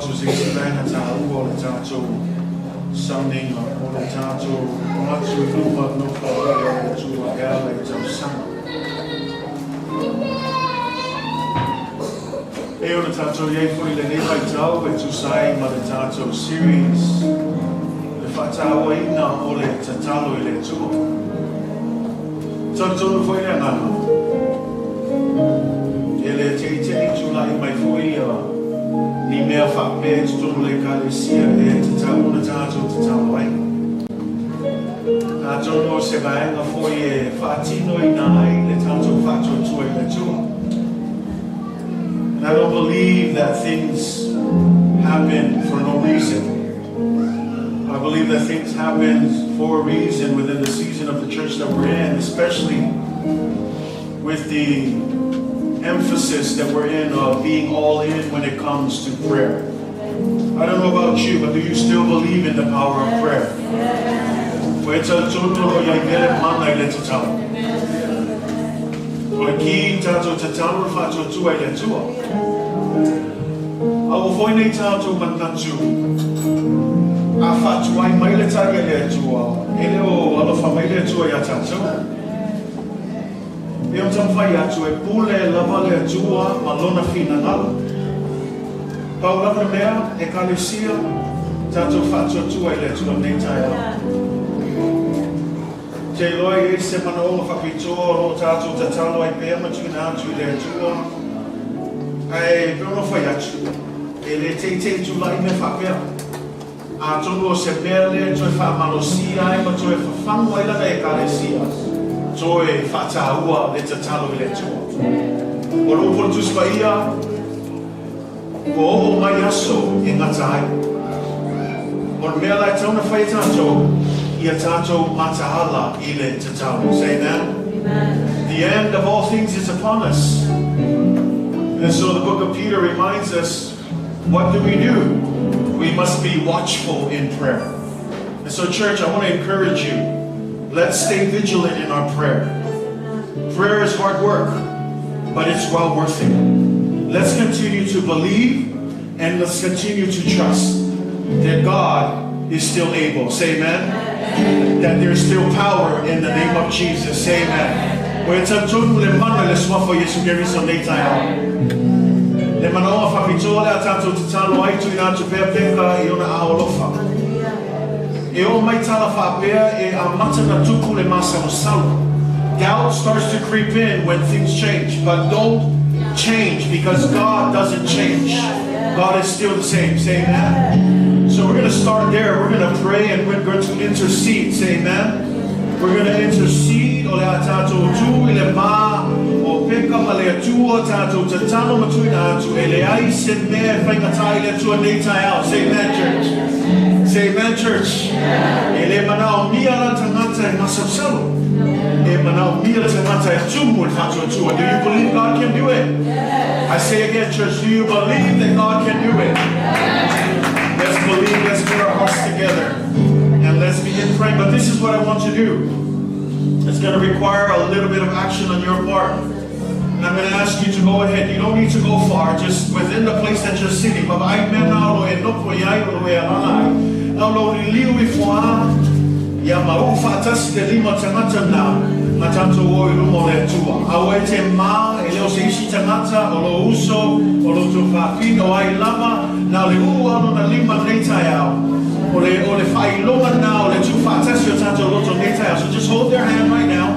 atu se isi vaega taua o le tatou sauniga, o le tatou o atu i luma o le Nofo a Alii o le Atua e ala i tausaga. E ona tatou i ai foi i lenei vaitau e tusa ai ma le tatou series, le faatauaina o le tatalo i le Atua. Talitonu foi le agaga, e le teitei tulai mai foi ia ni mea faapea i totonu o le Ekalesia e tatau ona tatou tatalo ai. Atonu o se vaega foi e faatinoina ai le tatou faatuatua i le Atua. And I don't believe that things happen for no reason. I believe that things happen for a reason within the season of the church that we're in, especially with the emphasis that we're in of being all in when it comes to prayer. I don't know about you, but do you still believe in the power of prayer? Ua e talitonu o lo o i ai pea le mana i le tatalo? O le ki tatou tatalo le faatuatua i le Atua. A ua foi nei tatou manatu a faatuai mai le tali a le Atua, e le o alofa mai le Atua iā tatou. E ona taumafai atu e pule lava le Atua ma Lona finagalo. Pau lava le mea, Ekalesia, tatou faatuatua i le Atua i lenei taeao. Te iloa e i ai se manaoga faapitoa o lo o tatou tatalo ai pea ma tuuina atu i le Atua, ae pei ona fai atu, e le teitei tulai mea faapea. Atonu o se mea lea e toe faamalosia ai ma toe fafagu ai lana Ekalesia, toe faataua le tatalo i le Atua. O le upu o le Tusi Paia, Ua oo mai aso e gata ai. O le mea la e tatau ona fai e tatou, ia tatou mataala i le tatalo. Say amen. Amen. The end of all things is upon us. And so the book of Peter reminds us, what do we do? We must be watchful in prayer. And so, church, I want to encourage you. Let's stay vigilant in our prayer. Prayer is hard work, but it's well worth it. Let's continue to believe and let's continue to trust that God is still able. Say amen. Amen. That there's still power in the name of Jesus. Say amen. Ua e talitonu le mana i le suafa o Iesu Keriso i lenei taeao? Le manaoga faapitoa lea a tatou tatalo ai, tuuina atu pea Peka i ona aao alofa. E oo mai tala faapea e amata na tupu le masalosalo. Doubt starts to creep in when things change, but don't change because God doesn't change. God is still the same. Say amen. So we're going to start there. We're going to pray and we're going to intercede. Say amen. We're going to intercede o le a tatou tu i le va o Peka ma le Atua, tatou tatalo ma tuuina atu e leai se mea e faigata i le Atua nei taeao. Say amen, church. Say amen, church. E le manaomia la tagata e masalosalo. E manaomia le tagata e tumu i le faatuatua. Do you believe God can do it? I say again, church, do you believe that God can do it? Let's believe, let's put our hearts together and let's begin praying. But this is what I want to do. It's going to require a little bit of action on your part. And I'm going to ask you to go ahead. You don't need to go far, just within the place that you're sitting. Vaavaai mea na o lo e nofo i ai o lo e alaala ai. Na o lo liliu ifo a ia ma uu faatasi le lima o tagata na ma tatou o i luma o le Atua. Aua e te ma e le o se isi tagata o lo uso o lo tou fafine o ai lava na o le uu a o lona lima nei taeao. O le, o le faailoga na o le tuufaatasi o tatou loto nei taeao. So just hold their hand right now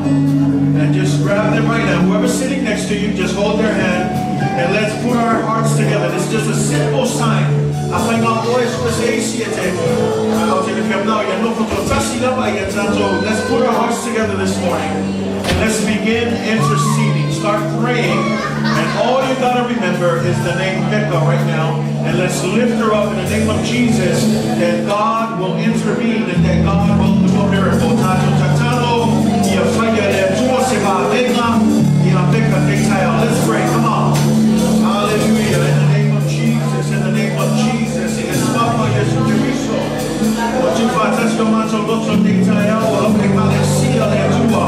and just grab them right now. Whoever's sitting next to you, just hold their hand and let's put our hearts together. It's just a simple sign. Afai ngā oe sua se isi e te o te whiwhi nao ia nofo tōtasi lava ia tātou. Let's put our hearts together this morning and let's begin interceding. Start praying. And all you gotta remember is the name Peka right now. And let's lift her up in the name of Jesus that God will intervene and that God will do a miracle. Tatou tatalo ia whaia le Atua se vaavega ia Peka nei taeao. Let's pray. Come on. Hallelujah. In the name of Jesus. In the name of Jesus. I le suafa o Iesu Keriso. Ua tuufaatasi o matou loto nei taeao o lau Ekalesia le Atua.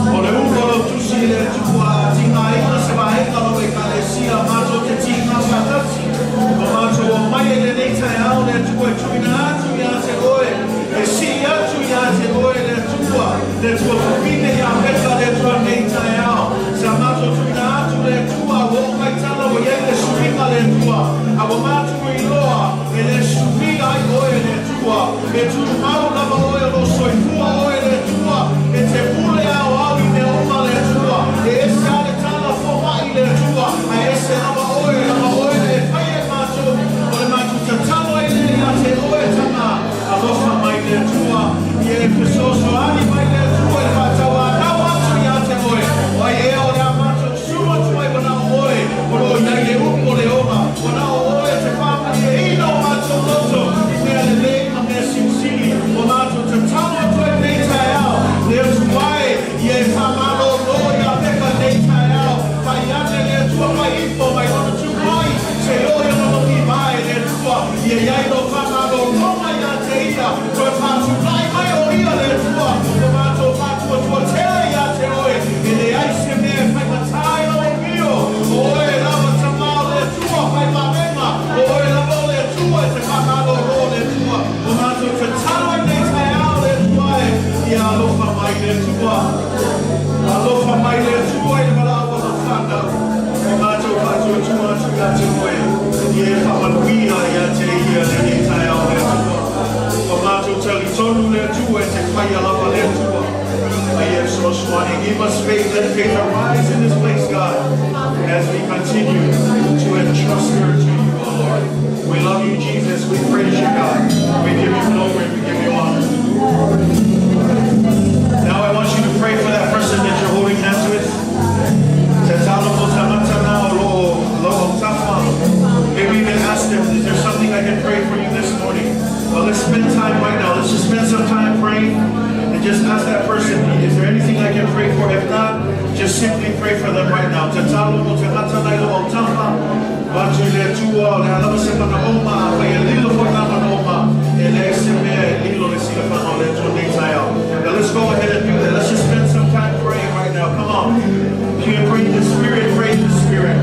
O le upu a lau tusi i le Atua, a tigaina se vaega o lau Ekalesia, matou te tiga faatasi. O matou omai ai lenei. E tumau lava Oe, o lo o soifua Oe, le Atua, e te pule aoao i mea uma, le Atua. E ese lava le tala fomaʻi, le Atua, ae ese lava Oe, lava Oe na e faia i matou. O le matou tatalo ai lea ia te Oe, Tama, alofa mai, le Atua, ia e fesoasoani mai, le Atua, i le faatauanau atu ia te Oe. O ai ea o le a matou susu atu ai ua na o Oe o lo o i ai le upu o le ola? Ua na o Oe e te faamalieina o matou loto i mea lelei ma mea silisili. Ua matou tatalo atu ai lenei taeao, le Atua e, ia e faamalōlō ia Peka lenei taeao. Pai ane, le Atua, pai ifo mai lona tumai seia oo i ona logivae, le Atua, ia i ai lou faamalōlōga ia te ia, toe faatulai mai o ia, le Atua. Ua matou faatuatua tele ia te Oe, e leai se mea e faigatā i lou amio. O Oe lava, Tama, o le Atua fai vavega, o Oe lava o le Atua e te faamalōlō, le Atua. Ua matou tatalo ai lenei taeao, le Atua e, ia alofa mai, le Atua. Alofa mai, le Atua, i le valaau a lau fanau. Ua matou faatuatua atu ia te Oe, ia e faamanuia ia te ia lenei taeao, le Atua. Ua matou talitonu, le Atua, e te faia lava, le Atua. A ia fesoasoani. Give us faith. Let faith arise in this place, God, as we continue to entrust her to you, O Lord. We love you, Jesus. We praise you, God. We give you glory. We give you honor. Now I want you to pray for that person that you're holding hands with. Tatalo mo tagata na o lo lo autafa. Maybe even ask them, "Is there something I can pray for you this morning?" Well, let's spend time right now. Let's just spend some time praying and just ask that person, "Is there anything I can pray for?" If not, just simply pray for them right now. Tatalo mo tagata na i lou autafa. Avatu i le Atua, o le a lava se manaʻoga, afai e lilo foi na manaʻoga, e leai se mea e lilo le silafaga o le Atua lenei taeao. Now let's go ahead and do that. Let's just spend some time praying right now. Come on. If you can pray in the Spirit, pray in the Spirit.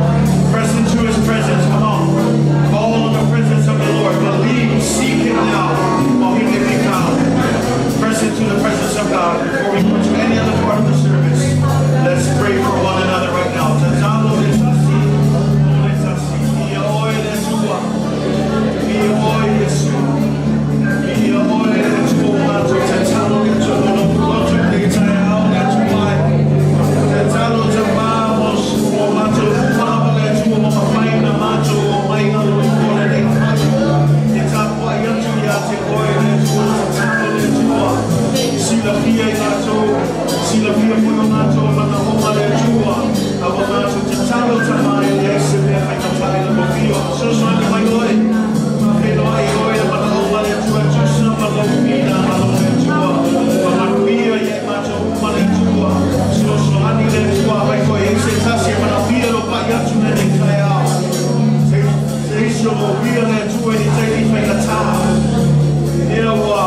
Press into His presence. Come on. Call on the presence of the Lord. Believe. Seek Him now while He may be found. Press into the presence of God before we go to any other part of the service. Let's pray for one another right now. Tatalo le tasi, le tasi. Ia oe le Atua. Ia oe Iesu. Ia oe le Atua matou tatalo le Atua mo loto lenei taeao, le Atua e. Tatalo Tama mo matou uma lava, le Atua, mo mafai na matou omai o lenei fai. E tapuai atu ia te Oe, le Atua, tatalo, le Atua. Silafia i latou, silafia foi o matou manaʻoga, le Atua. A ua matou tatalo, Tama, e leai se mea faigatā i lou afio. Fesoasoani mai Oe. Faafeiloai Oe le manaʻoga, le Atua, tusa ma lou finagalo, le Atua. Faamanuia ia i matou uma, le Atua. Fesoasoani, le Atua, afai foi e i ai se tasi e manaomia lou pai atu lenei taeao. Se isi o lo o uia, le Atua, i le taimi faigatā. Ea ua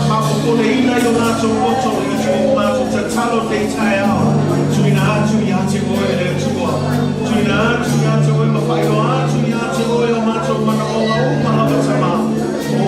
faapopoleina i o matou loto, le Atua, ua matou tatalo lenei taeao. Tuuina atu ia te Oe, le Atua. Tuuina atu ia te Oe ma faailoa atu ia te Oe o matou manaʻoga uma lava, Tama.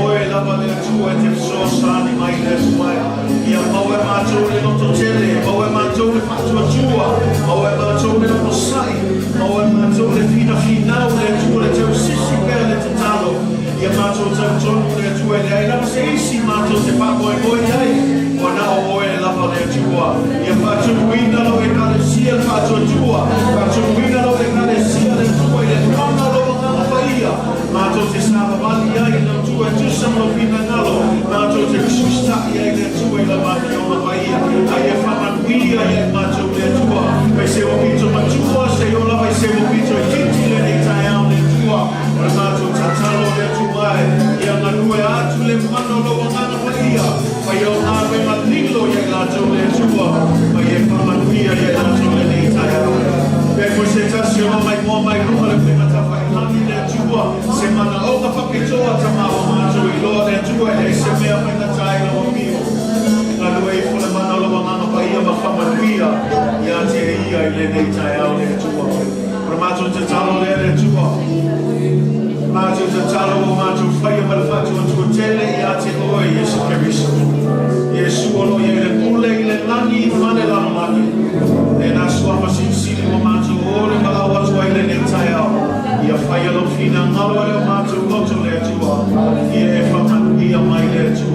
Oe lava, le Atua, e te fesoasoani mai, le Atua e. Ia maua e matou le lototele, maua e matou le faatuatua, maua e matou le onosai, maua e matou le finafinau, le Atua, le tausisi pea le tatalo. Ia matou talitonu, le Atua, e leai lava se isi matou te faamoemoe i ai, ua na o Oe lava, le Atua. Ia faatumuina lau Ekalesia le faatuatua, faatumuina lau Ekalesia, le Atua, i le mana o lou Agaga Paia. Matou te savavali ai le Atua e tusa ma lou finagalo, matou te fesuisitaʻi ai, le Atua, i lau Afioga Paia. A ia faamanuia ia i matou, le Atua, mai se ua pito matua seia oo lava i se ua pito itiiti lenei taeao, le Atua. O le matou tatalo, le Atua e, ia galue atu le mana o lou Agaga Paia, faia o galuega lilo ia i latou, le Atua, ma ia faamanuia ia i latou lenei taeao. Pe foi se tasi o lo o maimoa mai luga le upega tafailagi, le Atua, se manaʻoga faapitoa, Tama, ua matou iloa, le Atua, e leai se mea faigatā i lau afio. Galue ifo le mana o lou Agaga Paia ma faamanuia ia te ia i lenei taeao, le Atua. O le matou tatalo lea, le Atua. Matou tatalo ua matou faia ma le faatuatua tele ia te Oe, Iesu Keriso. Iesu o lo o i ai le pule i le lagi ma le lalolagi. Lena suafa silisili ua matou o le valaau atu ai lenei taeao. Ia faia lou finagalo e o matou loto, le Atua. Ia e faamanuia mai, le Atua.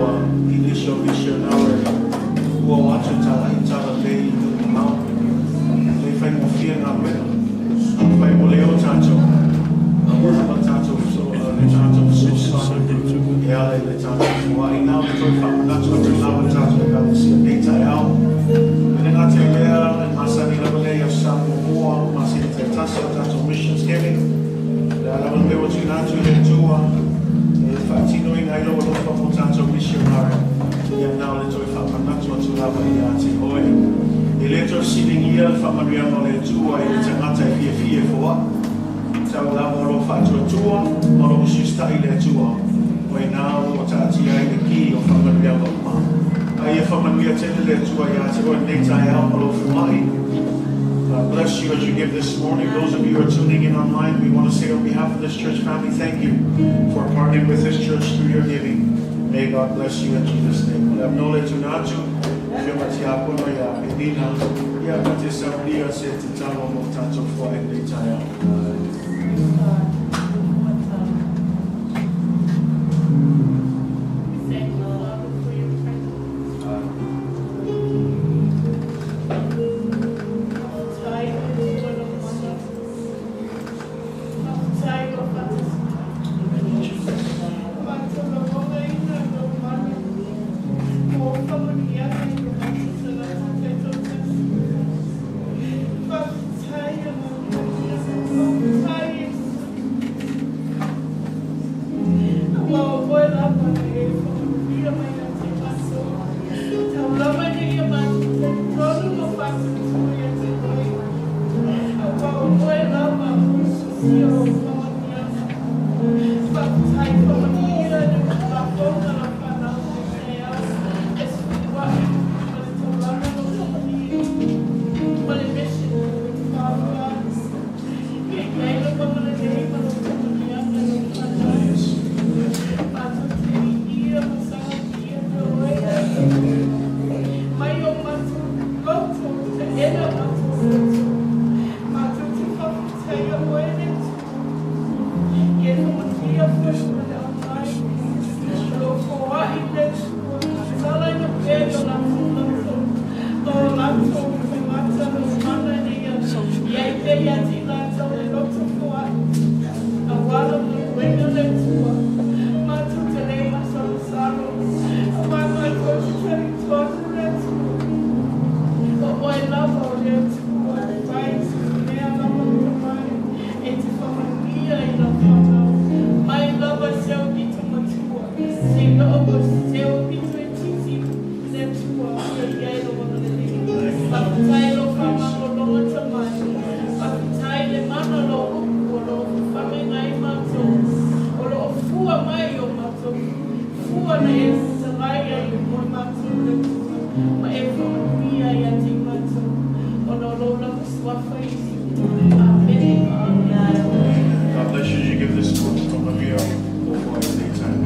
talanoa i nisi o misionare ua o atu e talai talalelei i nuu mamao. E le faigofie galuega. Afai ua le o tatou, ma tatou le tatou fesoasoani e ala i le tatou foai. Na ona toe faamanatu atu lava le tatou Ekalesia i lenei taeao. E le gata i lea, e masani lava lea i Aso Sa muamua o masina taitasi o tatou Missions Giving. O le a lava le mea ua tuuina atu i le Atua e faatinoina ai lou alofa mo tatou misionare, ia na o le toe faamanatu atu lava ia te oe. E le toe fesiligia le faamanuiaga o le Atua i le tagata e fiafia e foai. Tau lava o lou faatuatua ma lou usiusitai i le Atua, o i ina o lo o taatia ai le ki o faamanuiaga uma. A ia faamanuia tele le Atua ia te oe i lenei taeao ma lou foai. God bless you as you give this morning. Those of you who are tuning in online, we want to say on behalf of this church family, thank you for partnering with this church through your giving. May God bless you in Jesus' name. O le avanoa lea e tuuina atu, Afioga Tiakono ia Penina, ia ta te saunia se tatalo mo tatou foai i lenei taeao. Thank you, Father, for your presence. Faafetai le Atua i lou mana. Faafetai i lou faatasi mai. Matou lagonaina lou mana mo faamanuiaga i lo matou tagata taitoatasi. Faafetai Agaga Paia. Faafetai Iesu. Aua o oe lava e faamanuia mai ia te matou. Tau lava ina ia matou talitonu ma faatuatua ia te oe. Aua o oe lava o le sosia o faamanuiaga. Faafetai faamanuia i le lafoga a lau fanau i lenei taeao e fetuua'i ma le taulaga o lou malie ma le mission Father God. Ia i ai lou agalelei ma lou faamanuiaga i lau fanau. Matou te viia ma sagatia te oe. Mai o matou loto, taʻena matou loto. Matou te faafetaia oe le Atua. Ia faamanuia foi ma le aumai. O lo o foai le Atua, tatalaina pea i o latou loto, ma o latou tagata lou mana ina ia i ai pea ia te i latou le loto foai. Aua lau galuega le Atua, matou te le masalosalo, aua matou te talitonu le Atua. O oe lava o le Atua e fai i se mea lava le tamai e te faamanuia i lau fanau. Mai lava se aupito matua, seia oo i se aupito itiiti le Atua ia i ai lou agalelei. Faafetai lou faamalologa tamai, faafetai le mana o lou upu o lo o fafagaina ai matou, o lo o fua mai o matou fua na e fetalai ai mo matou le Atua ma e faamanuia ia te i matou ona o lou lava suafa Iesu. Amene. God bless you as you give this morning. Faamanuia lou foai i lenei taeao.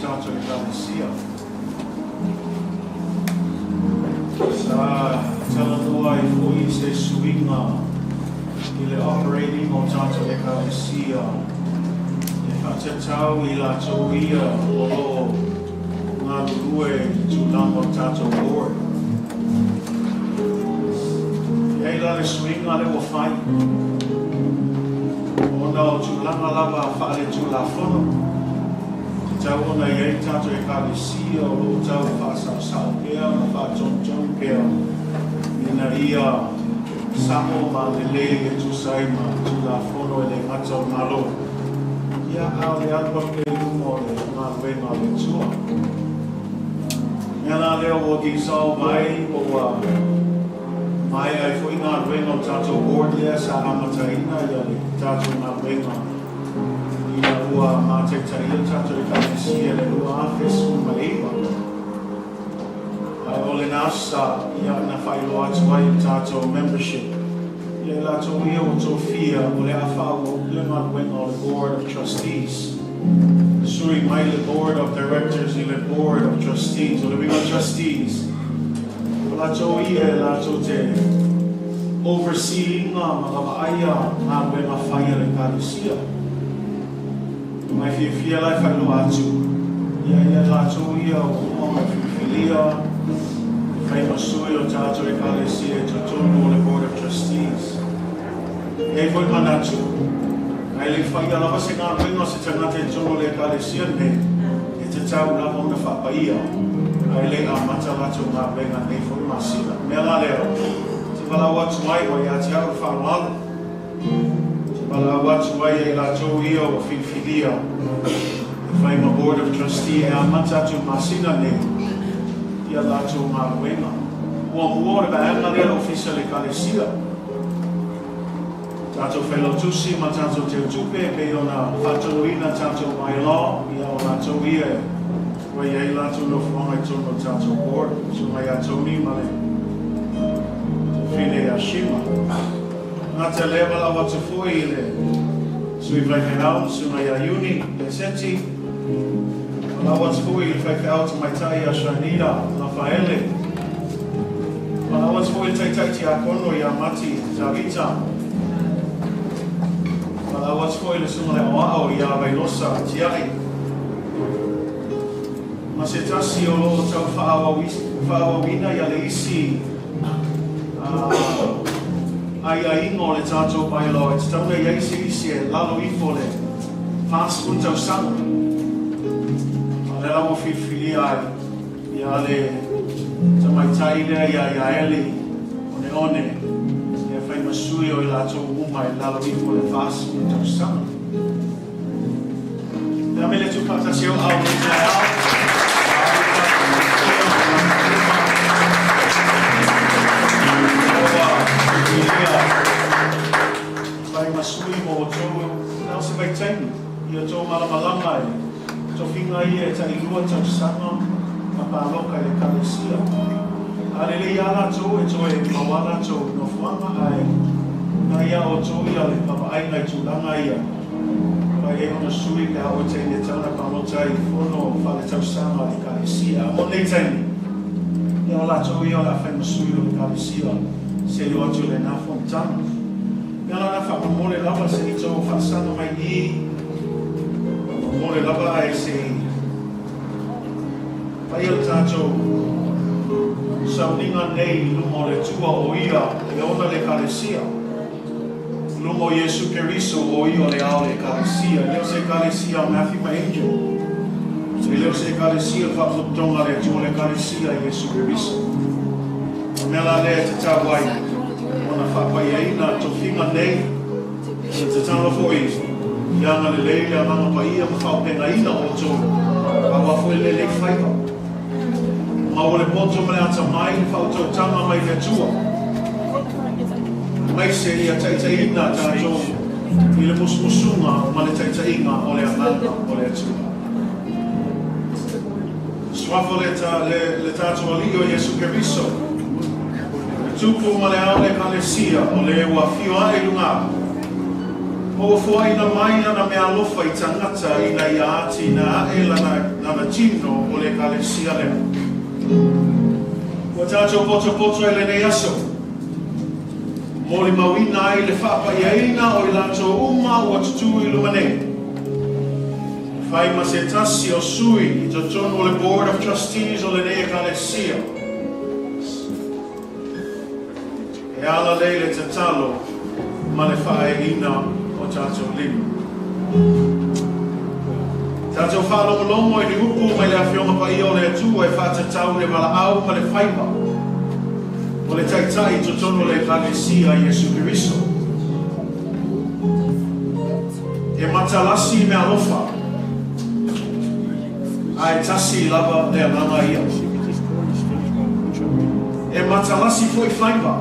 tatou Ekalesia. Sa talanoa ai foi i se suiga i le operating o tatou Ekalesia e faatatau i latou ia o lo o galulue i le tulaga o le tatou board. E i ai la le suiga lea ua fai ona o tulaga lava faaletulafono, e tatau ona i ai tatou Ekalesia o lo o tau faasaosao pea ma faatonutonu pea ina ia sao ma lelei e tusa ai ma Tulafono e le gata o le Malo, ia a o le alu atu pea i luma o le galuega a le Atua. Mea la lea ua dissolve ai po ua maea ai foi galuega o le tatou board lea sa amataina ia le tatou galuega ina ua mataitaia le tatou Ekalesia i le 2019. Ae o lena sa ia na faailoa atu ai i le tatou membership ia i latou ia ua tofia o le a faaauau le galuega o le Board of Trustees. Sui mai le Board of Directors i le Board of Trustees. O le uiga o Trustees, o latou ia e latou te oversee ina ma vaavaaia galuega fai a le Ekalesia. Ma e fiafia la e faailoa atu ia ia latou ia ua uma ona filifilia e fai ma sui o tatou Ekalesia i totonu o le Board of Trustees. E i ai foi manatu, a e le i faia lava se galuega o se tagata i totonu o le Ekalesia lenei, e tatau lava ona faapaia, a e le i amata latou galuega nei foi masina. O le mea la lea, ou te valaau atu ai, ua ia te au le faaaloalo, ou te valaau atu ai ia i latou ia ua filifilia e fai ma Board of Trustee e amata atu i le masina nei ia latou galuega. Muamua o le vaega lea o le Ofisa o le Ekalesia. Tatou Failautusi ma tatou Teutupe e pei ona faatonuina tatou by-law, ia o latou ia e ua i ai latou nofoaga i totonu o le tatou board, Susuga ia Tony ma le Tafine ia Shima. Gata lea valaau atu foi i le Sui Faifeau, Susuga ia Iuni Leseti, valaau atu foi i le Faifeau Tamaitai ia Shanita Lafaele, Valaau atu foi i le Taitai Tiakono ia Mati Tavita. Valaau atu foi i le Susuga i le Aoao ia Vailosa Tiai ma se tasi o lo o tau faaauauina ia le isi aiaiga o le tatou bylaw e tatau ona i ai se isi e lalo ifo o le 40 tausaga. A o lea la ua filifilia ai Ia le tamaitai lea ia Iaeli Oneone e fai ma sui o i latou uma i lalo ifo o le 40 tausaga. Lea me le tuufaatasi au au nei taeao. Fai ma sui mo outou, na o se vaitaimi i o tou malamalama e Tofiga ia e tailua tausaga ma pāloka i le Ekalesia. A lelei lava latou e toe mau a latou nofoaga ae na ia outou ia le vaavaaiga i tulaga ia fai ai ona sui pe a oe taimi e tau na palota ai i fono faaletausaga a le Ekalesia. A mo lenei taimi, ia o latou ia o le a fai ma sui o le Ekalesia se i o atu i lena fonotaga. Ia la na faamomole lava se i tou faasaga mai i Faamomole lava ae se i faia le tatou sauniga nei i luma o le Atua o Ia e ona le Ekalesia, i luma o Iesu Keriso o Ia o le Ao o le Ekalesia. E le o se Ekalesia a Matthew ma Angel, e le o se Ekalesia o le Faapotopotoga a le Atua, o le Ekalesia a Iesu Keriso. O le mea la lea e tatau ai ona faapaiaina tofiga nei, e tatalo foi ia agalelei le Agaga Paia ma faaopegaina outou aua foi le lelei faiva. Maua le poto ma le atamai le faautautaga mai le Atua, aemaise ia taitaiina tatou i le musumusuga ma le taitaiga o le Agaga o le Atua. Suafa le, le, le tatou Alii o Iesu Keriso, le Tupu ma le Ao o le Ekalesia, o le ua afio ae i luga atu. Ma ua foaina mai Lana meaalofa i tagata ina ia atiina aʻe Lana, Lana tino o le Ekalesia lea. Ua tatou potopoto ai lenei aso, molimauina ai le faapa'iaina o i latou uma ua tutū i luma nei. E fai ma se tasi o sui i totonu o le Board of Trustees o lenei Ekalesia. E ala lei le tatalo ma le faaeina o tatou lima. Tatou faalogologo i ni upu mai le Afioga Paia o le Atua e faatatau le valaau ma le faiva o le Taitai i totonu o le Ekalesia a Iesu Keriso. E matalasi i meaalofa, a e tasi lava le agaga ia. E matalasi foi faiva,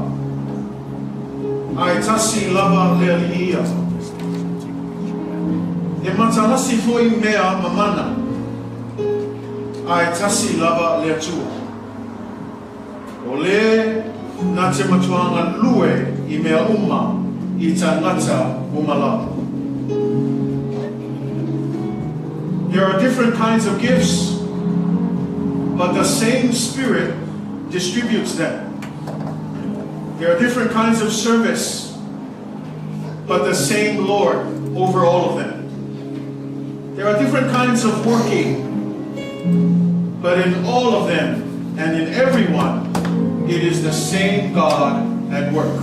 a e tasi lava le alii ia. E matalasi foi mea ma mana, a e tasi lava le Atua. O le na te matua galue i mea uma i tagata uma lava. There are different kinds of gifts, but the same Spirit distributes them. There are different kinds of service, but the same Lord over all of them. There are different kinds of working, but in all of them and in everyone, it is the same God at work.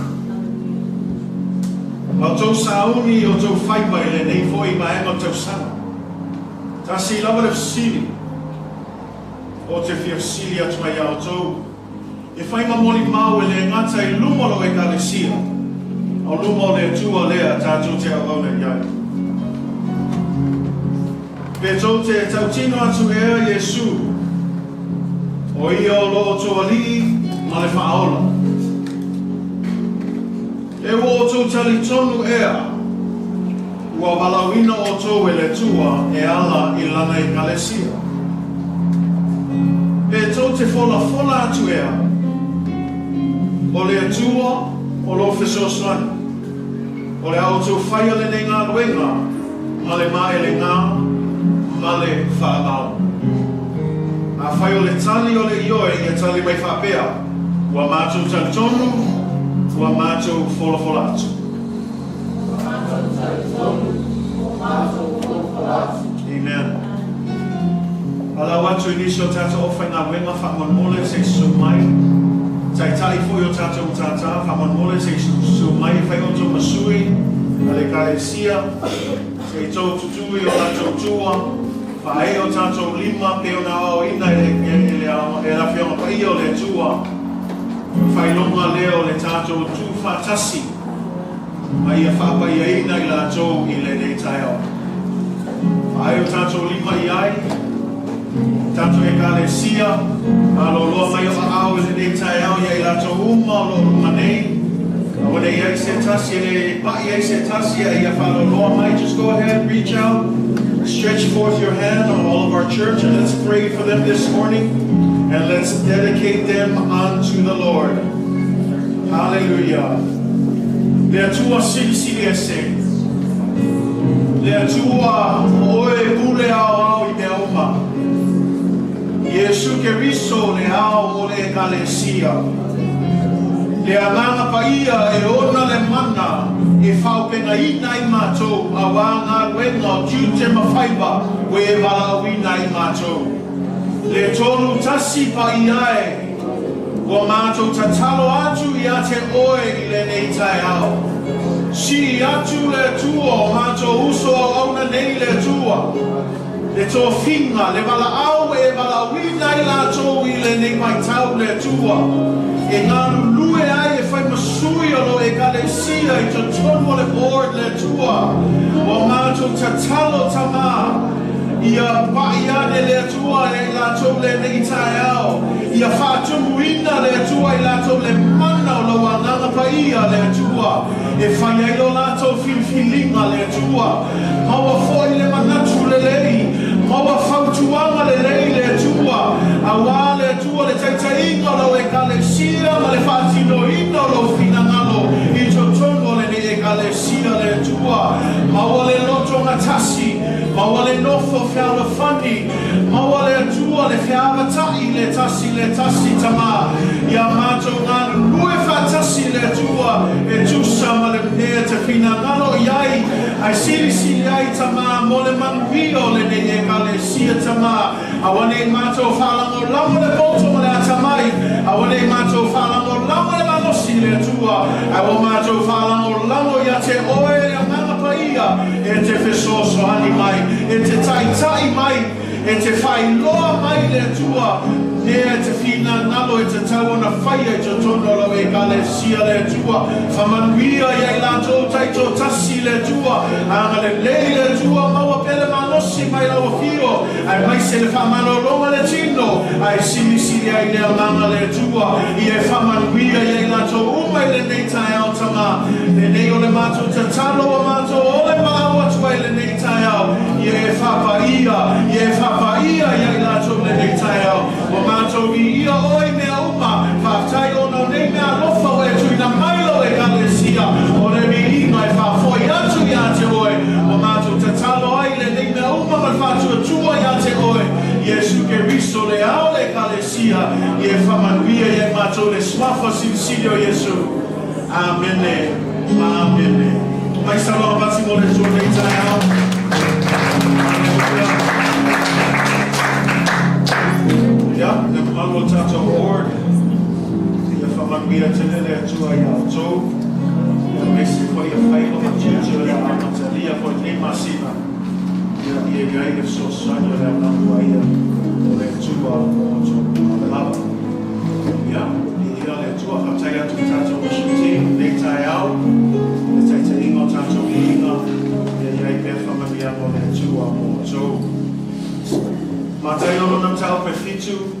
Ma outou sauni i outou faiva i lenei foi vaega o le tausaga. Tasi lava le fesili ou te fia fesili atu ai ia outou, e fai ma molimau e le gata i luma o lou Ekalesia, a o luma o le Atua lea tatou te auauna i ai. Pe tou te tautino atu ea Iesu, o ia o lo outou Alii ma le Faaola. E ua outou talitonu ea, ua valaauina outou e le Atua e ala i Lana Ekalesia. Pe tou te folafola atu ea, o le Atua o lou fesoasoani, o le a outou faia lenei galuega ma le maelega ma le faamao. Afai o le tali o le ioe ia tali mai faapea, Ua matou talitonu, ua matou folafola atu. Ua matou talitonu, ua matou folafola atu. Amen. Alau atu i nisi o tatou aufaigaluega faamolemole se i susu mai. Taitai foi o tatou matata faamolemole se i susu mai e fai outou ma sui a le Ekalesia, se i tou tutū i o latou tua, faaee o tatou lima pei ona aoaoina e le, e le, e le Afioga Paia o le Atua, o le faailoga lea o le tatou tu faatasi ma ia faapaiaina i latou i lenei taeao. Faaee o tatou lima i ai, tatou Ekalesia, maloloa mai o aao i lenei taeao ia i latou uma o lo o luma nei. Aua ne i ai se tasi e le pa'i ai se tasi a ia faaloloa mai. Just go ahead, reach out, stretch forth your hand on all of our church and let's pray for them this morning and let's dedicate them unto the Lord. Hallelujah. Le Atua silisili ese. Le Atua o oe e pule aoao i mea uma. Iesu Keriso le ao o le Ekalesia. Le Agaga Paia e ona le mana e faaopegaina ai matou auā galuega o tiute ma faiva ua e valaauina ai matou. Le 31 Paia e, ua matou tatalo atu ia te Oe i lenei taeao. Sii atu le Atua o matou uso auauna nei le Atua. Le tofiga, le valaau e valaauina ai latou i lenei vaitau le Atua e galulue ai e fai ma sui o lo Ekalesia i totonu o le board le Atua. Ua matou tatalo Tama ia pa'i ane le Atua ia i latou lenei taeao, ia faatumuina le Atua i latou le mana o Lou Agaga Paia le Atua e fai ai lo latou filifiliga le Atua. Maua foi le manatu lelei, maua fautuaga lelei le Atua, auā le Atua le taitaiga o lau Ekalesia ma le faatinoina o lou finagalo i totonu o lenei Ekalesia le Atua. faatasi, maua le nofo fealofani, maua le Atua le feavata'i le tasi le tasi, Tamā, ia matou galulue faatasi le Atua e tusa ma le mea e te finagalo i ai, ae silisili ai, Tamā, mo le manuia o lenei Ekalesia, Tamā. Aua ne i matou faalagolago le poto ma le atamai, aua ne i matou faalagolago le malosi i le Atua, ae ua matou faalagolago ia te Oe le Agaga Paia e te fesoasoani mai, e te taitai mai, e te faailoa mai le Atua mea e te finagalo e tatau ona faia i totonu o Lau Ekalesia le Atua. Faamanuia ia i latou taitoatasi le Atua, agalelei le Atua, maua pea le malosi mai Lau Afio, aemaise le faamalologa le tino, ae silisili ai le Agaga le Atua, ia e faamanuia ia i latou uma i lenei taeao Tamā. Lenei o le matou tatalo ua matou ole maau atu ai lenei taeao, ia e faapaia, ia e faapaia ia i latou lenei taeao. Ua matou viia Oe i mea uma, faafetai ona o nei mea alofa ua e tuuina mai Lou Ekalesia, o le viiga e faafoi atu ia te Oe. Ua matou tatalo ai i lenei mea uma ma le faatuatua ia te Oe, Iesu Keriso, le Ao o le Ekalesia, ia e faamanuia ia i matou le Suafa Silisili o Iesu. Amene. Amene. Mai saunoaga pati mo le Atua i lenei taeao. Haleluia. Ia, le mamalu o le tatou board, ia faamanuia tele le Atua ia outou, aemaise foi ia faiva ma tiute o le a amatalia foi lenei masina, ia ia i ai le fesoasoani o le Agaga Paia o le Atua mo outou lava. Ia, viia le Atua, faafetai atu i le tatou worship team i lenei taeao, i le taitaiga o tatou viiga, ia i ai pea faamanuiaga o le Atua mo outou. Mataio lona mataupu e fitu,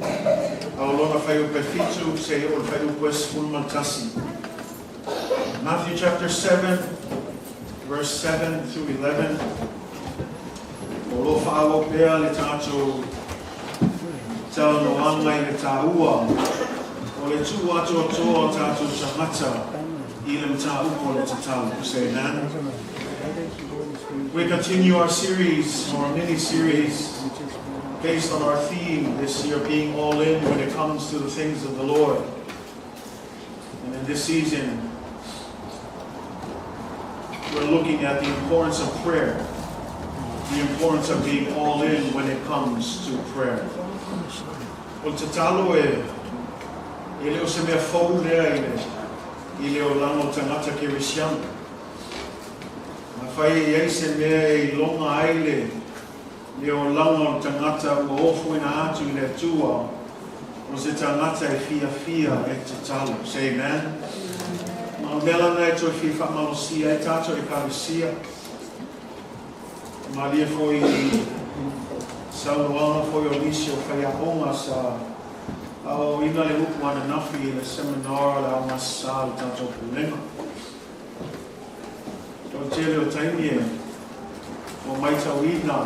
a o lona fuaiupu e fitu seia oo i le fuaiupu e 11. Matthew chapter 7, verse 7 through 11. O lo o faaauau pea le tatou talanoaga i le taua o le tuu atoatoa o tatou tagata i le mataupu o le tatalo. Say amen. We continue our series, our mini series, based on our theme this year, being all in when it comes to the things of the Lord. And in this season, we're looking at the importance of prayer, the importance of being all in when it comes to prayer. O le tatalo e, e le o se mea fou lea i le, i le olaga o tagata kerisiano. Afai e i ai se mea e iloga ai le, le olaga o le tagata ua ofoina atu i le Atua, o se tagata e fiafia e tatalo. Say amen. Ma o le mea la lena e toe fia faamalosia ai tatou Ekalesia. Malie foi i saunoaga foi o nisi o faiaoga sa aoaoina le upu ananafi i le seminar o le Ao Gasisa a le tatou Pulega. O le tele o taimi e ua maitauina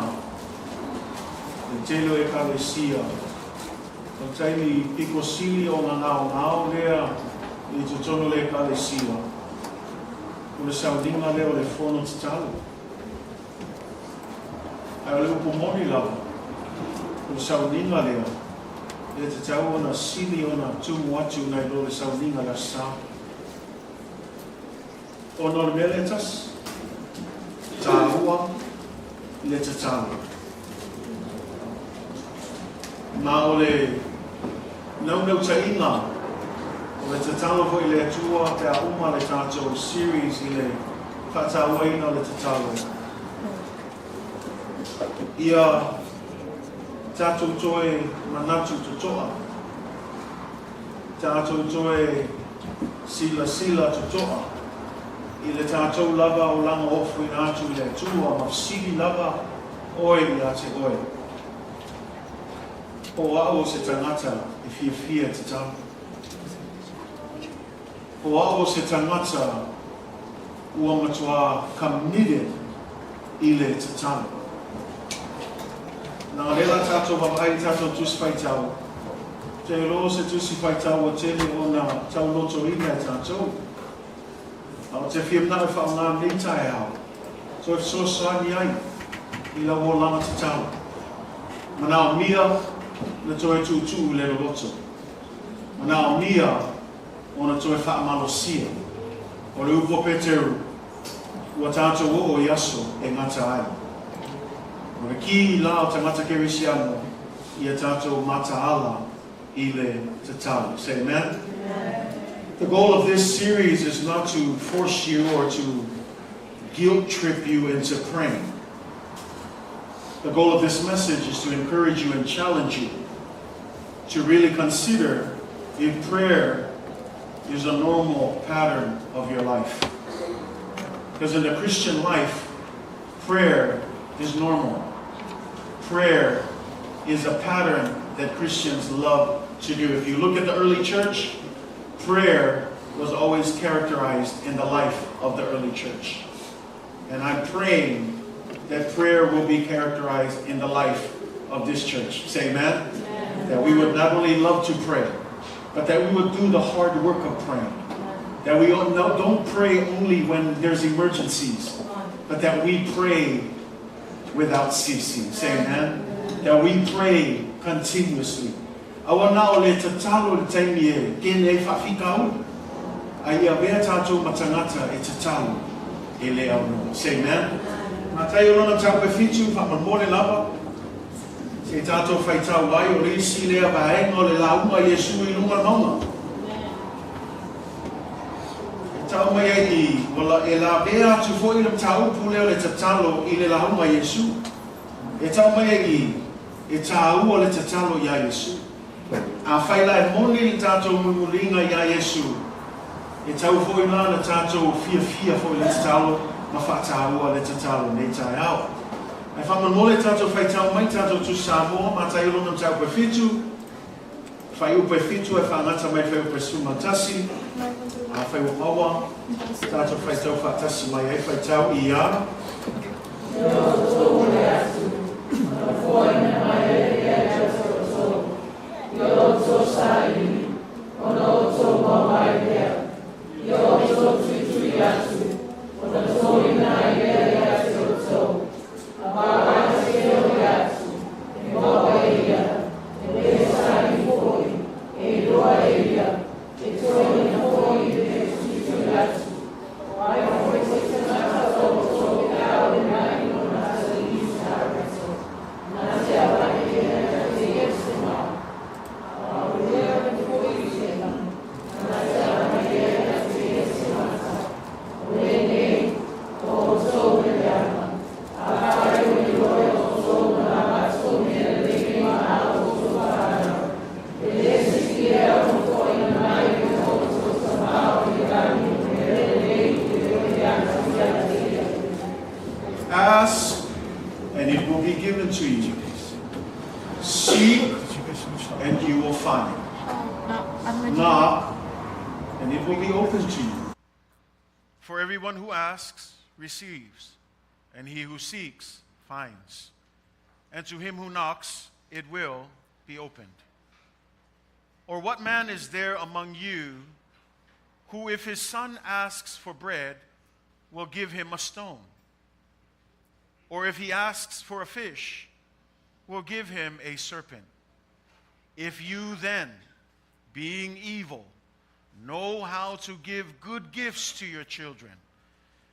le tele o Ekalesia, o le taimi piko sili ona gaogao lea i totonu o le Ekalesia, o le sauniga lea o le fono tatalo. Ae o le upu moni lava, o le sauniga lea, e tatau ona sili ona tumu atu nai lo le sauniga i le Aso Sa. Ona o le mea lea e tasi, taua le tatalo. Ma o le naunautaiga o le tatalo foi i le Atua pe a uma le tatou series i le faatauaina o le tatalo, ia tatou toe manatu totoa, tatou toe silasila totoa i le tatou lava olaga ofoina atu i le Atua ma fesili lava oe ia te oe, Po o au o se tagata e fiafia e tatalo? Po o au o se tagata ua matuā committed i le tatalo? Nā lea la tatou vaavaai i le tatou Tusi Faitau, te iloa o se Tusi Faitau ua tele ona taulotoina e tatou. A ou te fia manao e faaaoga lenei taeao, toe fesoasoani ai. I lau olaga tatalo. Manaomia ona toe tuutuu i le loloto. Manaomia ona toe faamalosia. O le upu a Peteru, Ua tātou oo i aso e gata ai. O le kī la o tagata Kerisiano ia tātou mataala i le tatalo. Say amen. The goal of this series is not to force you or to guilt trip you into praying. The goal of this message is to encourage you and challenge you to really consider if prayer is a normal pattern of your life. Because in the Christian life, prayer is normal. Prayer is a pattern that Christians love to do. If you look at the early church, prayer was always characterized in the life of the early church. And I'm praying that prayer will be characterized in the life of this church. Say amen. amen. That we would not only love to pray, but that we would do the hard work of praying. That we don't pray only when there's emergencies, but that we pray without ceasing. Say amen. That we pray continuously. Aua na o le tatalo i le taimi e kene ai faafitauli, a ia avea tatou ma tagata e tatalo e le aunoa. Say amen. Mataio lona mataupu e fitu, faamolemole lava, se i tatou faitau ai, o le isi lea vaega o le lauga a Iesu i luga o le mauga. E tau mai ai i, ua e lavea atu foi le mataupu lea o le tatalo i le lauga a Iesu. E tau mai ai i, e tāua le tatalo iā Iesu. Afai la e moni le tatou mulimuliga iā Iesu, e tau foi la na tatou fiafia foi le tatalo ma faatāua le tatalo nei taeao. Ae faamolemole tatou faitau mai tatou Tusi Samoa, Mataio lona mataupu e fitu, Fuaiupu e fitu e faagata mai fuaiupu e 11, afai ua maua, tatou faitau faatasi mai ai, faitau i a. E outou le atu, na foaina mai ai ia te outou, i o outou saili, ona outou maua ai lea, i o outou tuitui atu, ona toina ai lea ia te outou, A vaavaai atu, e maua e ia, e le saili foi, e iloa e ia, e toeina foi i le tuitui atu. O ai foi se tagata o outou e ʻaʻole mai lona atalii se areto, na te agai e ia te ia se mao. A o lea foi i kēlā, na te agai e ia te ia se mata. O lenei, o outou e leaga, a ʻaʻole iloa e outou ma nā mātou mea lelei ma ā outou whānau. E le sili ea ona foaina mai e ko outou Tamā o i lani o mea lelei i le oi atu ia te ia. Ask, and it will be given to you. Seek, and you will find. Knock, and it will be opened to you. For everyone who asks receives, and he who seeks finds. And to him who knocks, it will be opened. Or what man is there among you who, if his son asks for bread, will give him a stone? Or if he asks for a fish, will give him a serpent? If you then, being evil, know how to give good gifts to your children,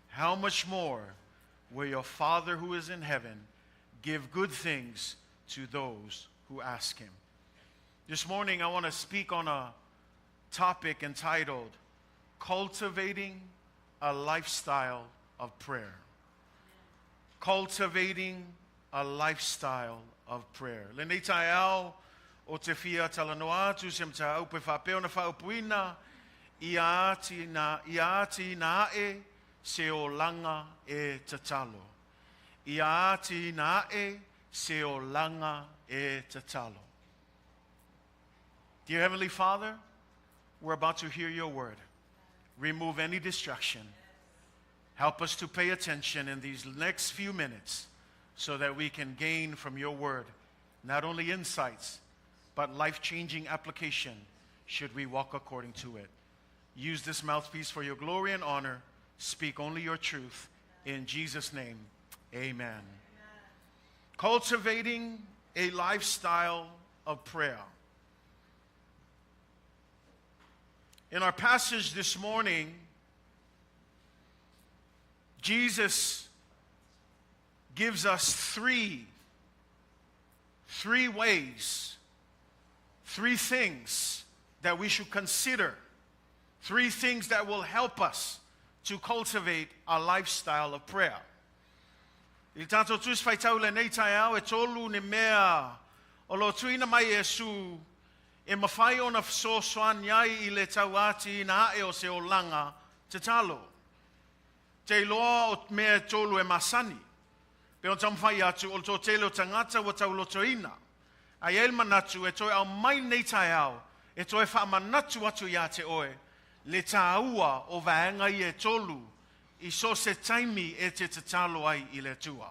how much more will your Father who is in heaven give good things to those who ask him? This morning, I want to speak on a topic entitled Cultivating a Lifestyle of Prayer. Cultivating a Lifestyle of Prayer. Lenei taeao ou te fia talanoa atu se mataupu e faapea ona faaupuina, Ia āti ia āti aʻe se olaga e tatalo. Ia āti aʻe se olaga e tatalo. Dear Heavenly Father, we're about to hear your word. Remove any distraction. Help us to pay attention in these next few minutes so that we can gain from your word not only insights, but life changing application should we walk according to it. Use this mouthpiece for your glory and honor. Speak only your truth. In Jesus' name, amen. Cultivating a lifestyle of prayer. In our passage this morning, Jesus gives us three, three ways, three things that we should consider, three things that will help us to cultivate a lifestyle of prayer. I le tatou Tusi Faitau i lenei taeao, e tolu ni mea o lo o tuuina mai e Iesu e mafai ona fesoasoani ai i le tauatiina ae o se olaga tatalo. Te iloa o mea e tolu e masani. Pei ona taumafai atu, o le toatele o tagata ua taulotoina. A i ai le manatu e toe aumai lenei taeao e toe faamanatu atu ia te oe le taua o vaega ia e tolu i so o se taimi e te tatalo ai i le Atua.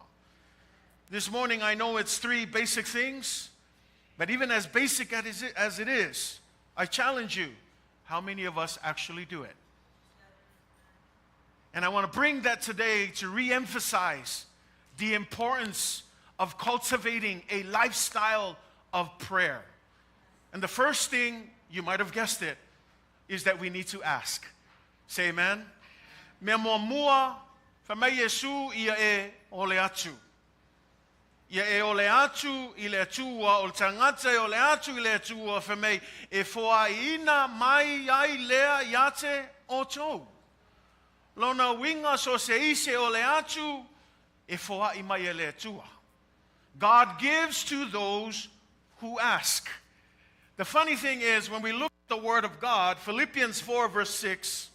This morning I know it's three basic things, but even as basic as it is, I challenge you, how many of us actually do it? And I want to bring that today to re-emphasize the importance of cultivating a lifestyle of prayer. And the first thing, you might have guessed it, is that we need to ask. Say amen. Mea muamua, fai mai Iesu ia e ole atu. Ia e ole atu i le Atua, o le tagata e ole atu i le Atua, fai mai, e foaiina mai ai lea ia te outou. Lona uiga so o se isi e ole atu, e foai mai e le Atua. God gives to those who ask. The funny thing is, when we look at the Word of God, Philippians 4, verse 6,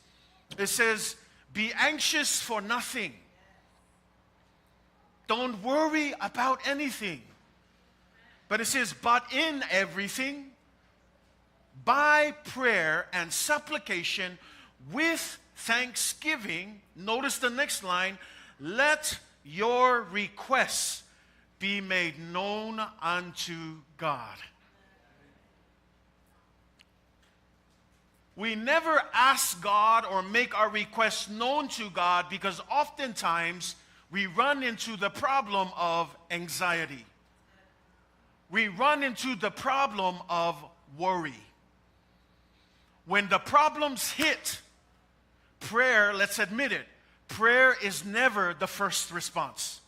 it says, Be anxious for nothing. Don't worry about anything. But it says, But in everything, by prayer and supplication with thanksgiving, notice the next line, let your requests be made known unto God. We never ask God or make our requests known to God because oftentimes we run into the problem of anxiety. We run into the problem of worry. When the problems hit, prayer, let's admit it, prayer is never the first response.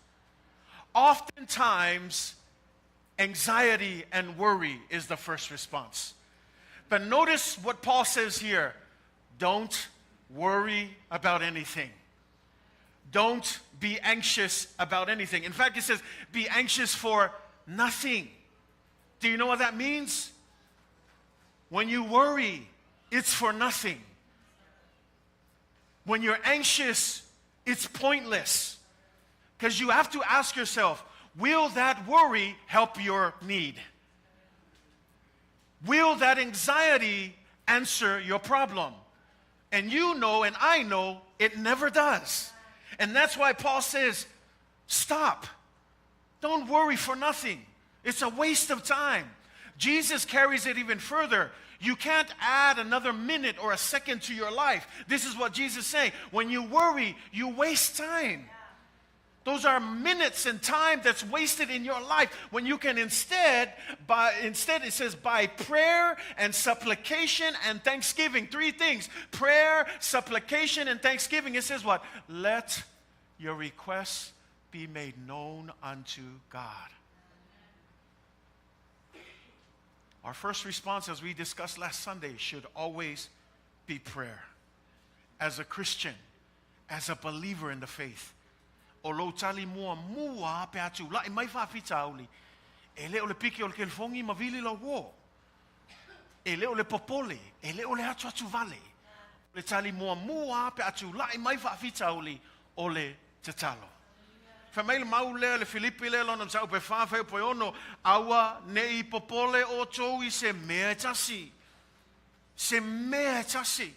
Oftentimes, anxiety and worry is the first response. But notice what Paul says here. Don't worry about anything. Don't be anxious about anything. In fact, he says, be anxious for nothing. Do you know what that means? When you worry, it's for nothing. When you're anxious, it's pointless. Because you have to ask yourself, will that worry help your need? Will that anxiety answer your problem? And you know, and I know, it never does. And that's why Paul says, stop. Don't worry for nothing. It's a waste of time. Jesus carries it even further. You can't add another minute or a second to your life. This is what Jesus is saying. When you worry, you waste time. Those are minutes and time that's wasted in your life when you can instead, by instead it says by prayer and supplication and thanksgiving. Three things: prayer, supplication, and thanksgiving. It says what? Let your requests be made known unto God. Our first response, as we discussed last Sunday, should always be prayer. As a Christian, as a believer in the faith, o lou tali muamua pe a tula'i mai faafitauli, e le o le piki o le kelefogi ma vili lau uō. E le o le popole, e le o le atuatu vale. O le tali muamua pe a tula'i mai faafitauli, o le tatalo. Fai mai le mau lea, le Filipi lea lona mataupu e fa fuaiupu e ono, Aua ne i popole outou i se mea e tasi. Se mea e tasi.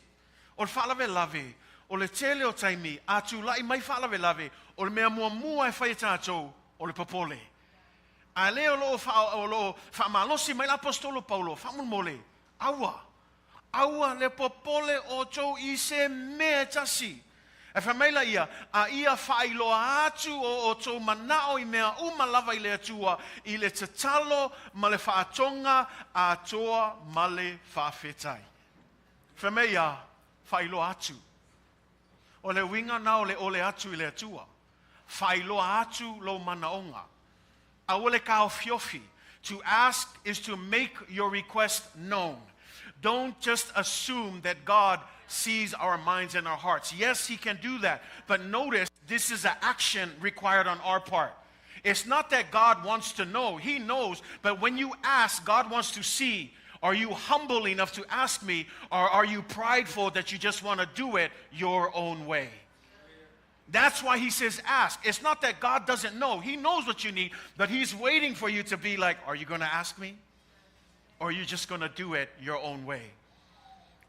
O le faalavelave, o le tele o taimi, a tula'i mai faalavelave, o le mea muamua e fai e tatou, o le popole. A lea o lo o faa, o lo o faamalosi mai le Aposetolo Paulo, faamolemole, aua, aua le popole outou i se mea e tasi. Ae fai mai laia, A ia faailoa atu o outou manao i mea uma lava i le Atua, i le tatalo ma le faatoga atoa ma le faafetai. Fai mai ia, faailoa atu. O le uiga na o le ole atu i le Atua. Faailoa atu lou manaoga. Aua le taofiofi. To ask is to make your request known. Don't just assume that God sees our minds and our hearts. Yes, He can do that. But notice, this is an action required on our part. It's not that God wants to know. He knows. But when you ask, God wants to see. Are you humble enough to ask me, or are you prideful that you just want to do it your own way? That's why he says ask. It's not that God doesn't know. He knows what you need, but he's waiting for you to be like, are you going to ask me? Or are you just going to do it your own way?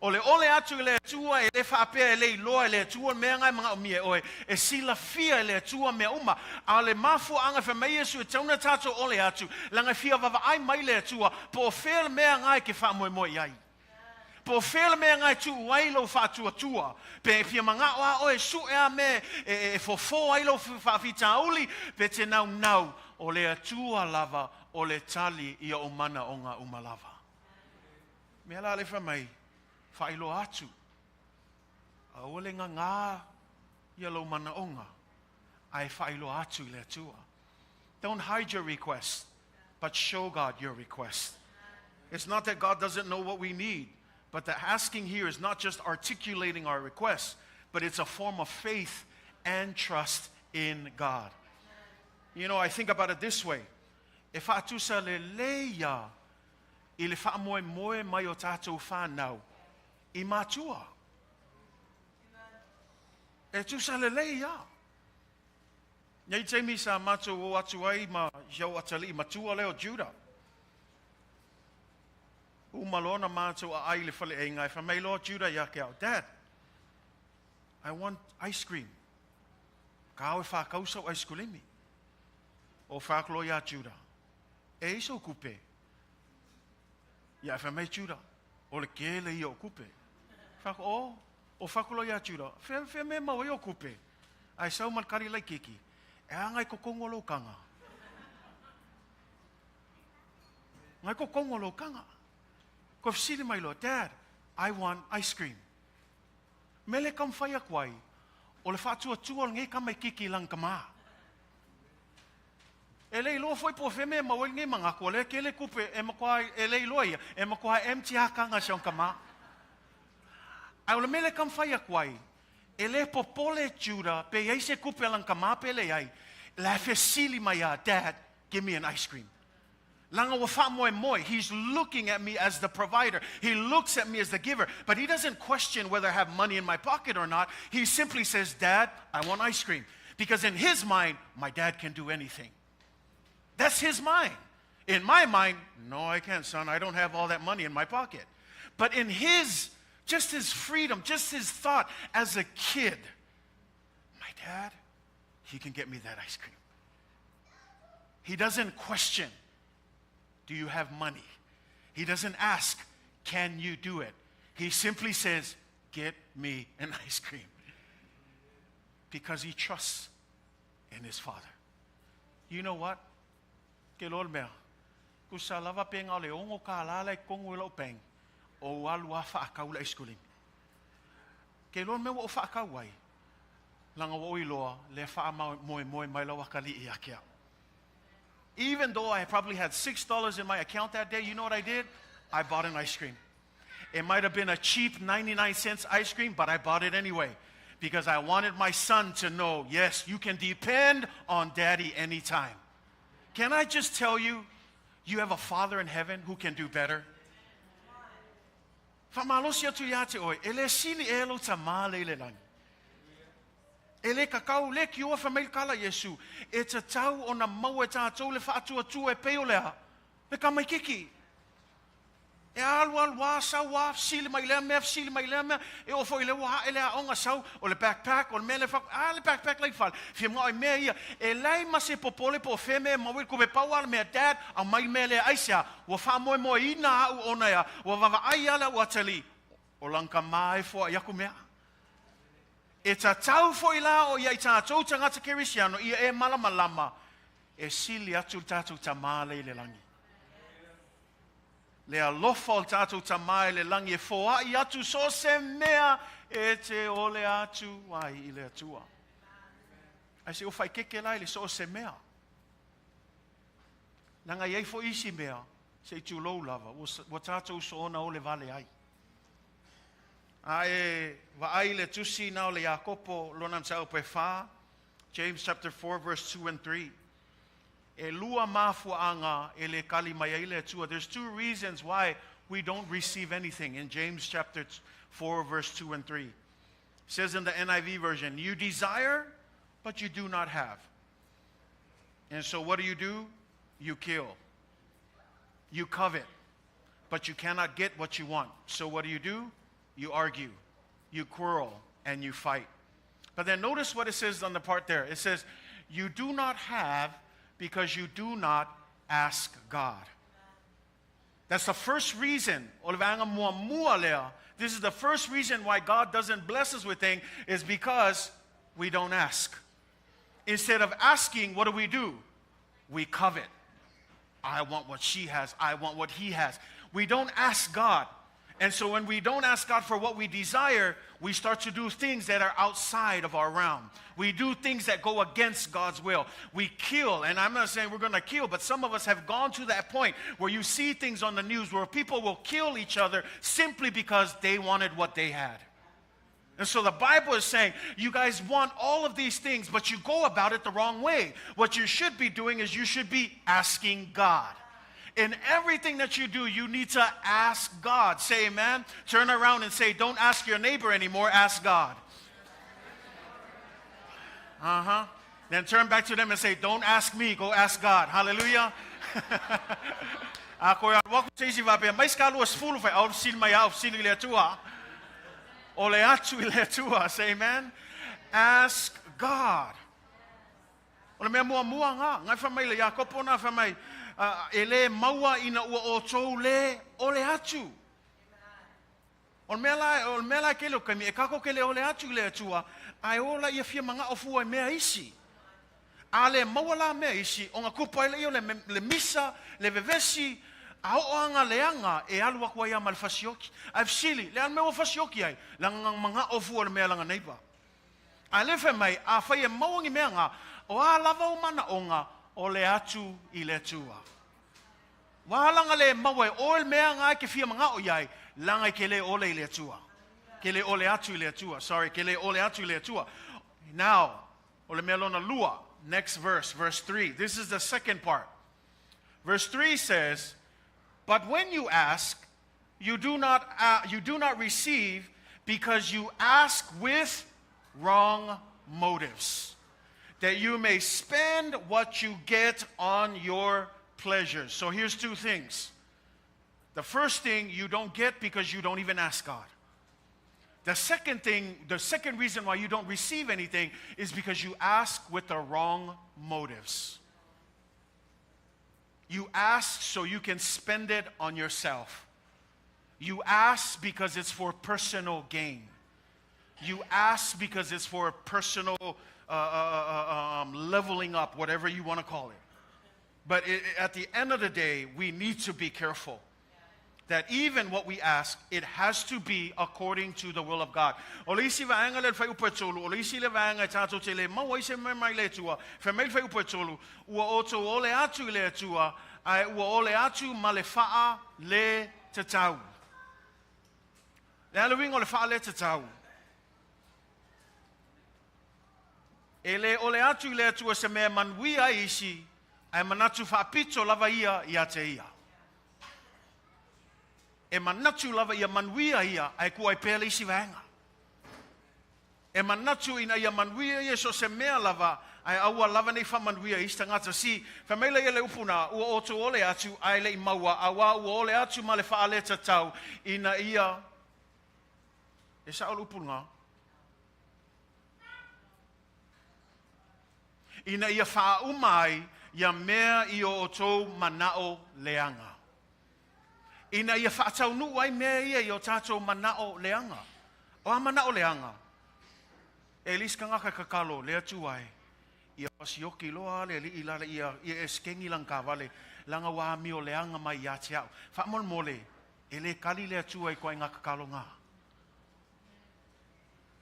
O le ole atu i le Atua e le faapea e le iloa e le Atua mea nga e manaomia e oe, e silafia e le Atua mea uma. A o le mafuaaga e fai mai Iesu e tatau ona tatou ole atu, leaga e fia vaavaai mai le Atua po o fea le mea nga e ke faamoemoe i ai. Po o fea le mea nga e tuu ai lou faatuatua, pe e fia manao a oe e sue a mea e fofo ai lou faafitauli, pe te naunau, o le Atua lava o le tali i ou manaoga uma lava. Mea la le fai mai, faailoa atu, aua le gagā ia lou manaoga, ae faailoa atu i le Atua. Don't hide your request, but show God your request. It's not that God doesn't know what we need, but the asking here is not just articulating our request, but it's a form of faith and trust in God. You know, I think about it this way. E faatusa lelei ia i le faamoemoe mai o tatou whanau i matua. E tusa lelei ia. Nei taimi sa matou o atu ai ma si ou atalii matua lea o Judah. Uma loa ona matou aai i le faleaiga, e fai mai loa Judah ia te au, Dad, I want ice cream. Ka ao e whakau sau ice cream. O fai atu loa ia Judah, E i sou kupe. Ia e fai mai Judah, O le kele ia o kupe. Fai atu, O, o fai atu loa ia Judah, Fea, fea mea e mau ai o kupe? Ae sau ma le kari laikiki, E a ngai kokongo lou kaga? Ngai kokongo lou kaga. Koe fesili mai loa, Dad, I want ice cream. Mele ka mawhai aku ai, o le faatuatua o lenei tamaititi i lana tamā. E le iloa foi po o fea mea e maua ai lenei manatu, o lea tele tupe e matua e le iloa ia, e matua empty lava kaga a si ona tamā. Ae o le mea lea e taumafai atu ai, e le popole Judah pe i ai se tupe a lana tamā pe leai, la e fesili mai lava, Dad, give me an ice cream. Leaga ua faamoemoe, he's looking at me as the provider, he looks at me as the giver, but he doesn't question whether I have money in my pocket or not, he simply says, Dad, I want ice cream. Because in his mind, my dad can do anything. That's his mind. In my mind, no, I can't, son. I don't have all that money in my pocket. But in his, just his freedom, just his thought as a kid, my dad, he can get me that ice cream. He doesn't question, do you have money? He doesn't ask, can you do it? He simply says, get me an ice cream. Because he trusts in his father. You know what? Ke loa le mea, tusa lava pe na o le ono kālā la i totonu i lou bank, ou alu a faakau le aisikulimi. Ke loa le mea ua ou faakau ai, leaga ua ou iloa lea faamoemoe mai lau atalii ia te au. Even though I probably had $6 in my account that day, you know what I did? I bought an ice cream. It might have been a cheap 99 cents ice cream, but I bought it anyway because I wanted my son to know, yes, you can depend on daddy anytime. Can I just tell you, you have a father in heaven who can do better? Faamalosi atu ia te oe, e le sili ea lou tamā lea i le lagi. E le kakau, le kioa fai mai le kala Iesu, e tatau ona maua e tatou le faatuatua e pei o le a? Le tamaititi. E alualu a, sau a, fesili mai lea mea, fesili mai lea mea, e oo foi i lea ua ae le aoga, sau, o le backpack, o le mea lea fai, a le backpack la i fale, fia manao i mea ia, e leai ma se popole po o fea mea e maua ai le tupe, pau lava le mea, Dad, aumai le mea lea, aisea? Ua faamoemoeina au ona ea, ua vaavaai lava le au atalii, o lana tama e foai aku mea. E tatau foi la o ia i tatou tagata Kerisiano ia e malamalama e sili atu le tatou Tamā lea i le lagi. Le alofa o le tatou Tamā i le lagi e foai atu so o se mea e te ole atu ai i le Atua. Ae se i ou faikeke la i le so o se mea. Leaga e i ai foi isi mea, se i tulou lava, ua tatou soona ole vale ai. A e vaai i le tusi na o le Iakopo lona mataupu e fa, James chapter 4 verse 2 and 3. E lua mafuaaga e le kali mai ai le Atua. There's two reasons why we don't receive anything in James chapter 4 verse 2 and 3. It says in the NIV version, you desire but you do not have. And so what do you do? You kill. You covet, but you cannot get what you want. So what do you do? You argue, you quarrel, and you fight. But then notice what it says on the part there. It says, you do not have because you do not ask God. That's the first reason. O le vaega muamua lea. This is the first reason why God doesn't bless us with things, is because we don't ask. Instead of asking, what do we do? We covet. I want what she has. I want what he has. We don't ask God. And so when we don't ask God for what we desire, we start to do things that are outside of our realm. We do things that go against God's will. We kill, and I'm not saying we're going to kill, but some of us have gone to that point where you see things on the news where people will kill each other simply because they wanted what they had. And so the Bible is saying, you guys want all of these things, but you go about it the wrong way. What you should be doing is you should be asking God. In everything that you do, you need to ask God. Say amen. Turn around and say, don't ask your neighbor anymore, ask God. Uh-huh. Then turn back to them and say, don't ask me, go ask God. Hallelujah. A koe alu aku se isi faapea, mai se ka 20 fai, au fesili mai au, fesili i le Atua. O le atu i le Atua. Say amen. Ask God. O le mea muamua nga, ngai fai mai le Iakopo na fai mai, e le maua ina ua outou le ole atu. O le mea la, o le mea la e kele o kaimi, e kako ke le ole atu i le Atua, ae ola ia fia mangao fua i mea isi. A le maua la mea isi, o nga kupu ai le ia o le, le misa, le vevesi, a oo anga leaga e alu aku ai a ma le fasioki. Ae fesili, le a le mea ua fasioki ai? Leaga nga mangao fua le mea langa neighbor. A le fai mai, afai e maua ni mea nga, o a lava o manaoga, o le atu i le Atua. Ua langa le maua e oe le mea nga e ke fia mangao iai, langa i ke le ole i le Atua. Ke le ole atu i le Atua. Sorry, ke le ole atu i le Atua. Now, o le mea lona lua, next verse, verse 3. This is the second part. Verse 3 says, but when you ask, you do not receive because you ask with wrong motives, that you may spend what you get on your pleasures. So here's two things. The first thing, you don't get because you don't even ask God. The second thing, the second reason why you don't receive anything is because you ask with the wrong motives. You ask so you can spend it on yourself. You ask because it's for personal gain. You ask because it's for personal leveling up, whatever you want to call it. But at the end of the day, we need to be careful that even what we ask, it has to be according to the will of God. O le isi vaega le fuaiupu e tolu, o le isi le vaega e tatou te le maua ai se mea mai le Atua, fai mai le fuaiupu e tolu, ua outou ole atu i le Atua, ae ua ole atu ma le faa le tatau. Le a le uiga o le faa le tatau. E le ole atu i le Atua se mea manuia ai isi, ae manatu faapito lava ia ia te ia. E manatu lava ia manuia ia, ae tuu ai pea le isi vaega. E manatu ina ia manuia ia so se mea lava, ae aua lava nei faamanuia i isi tagata. Si, fai mai lea i le upu na, ua outou ole atu, ae le i maua, auā ua ole atu ma le faaletatau, ina ia, e sao le upu lena, ina ia faauma ai ia mea i o outou manao leaga. Ina ia faataunuu ai mea ia i o tatou manao leaga. O a manao leaga? E leai se tagata e tatalo, le Atua e, ia pasioki loa a le alii lale ia, ia esekegi lana taavale, leaga ua amio leaga mai ia te au. Faamolemole, e le tali le Atua i ituaiga tatalo na.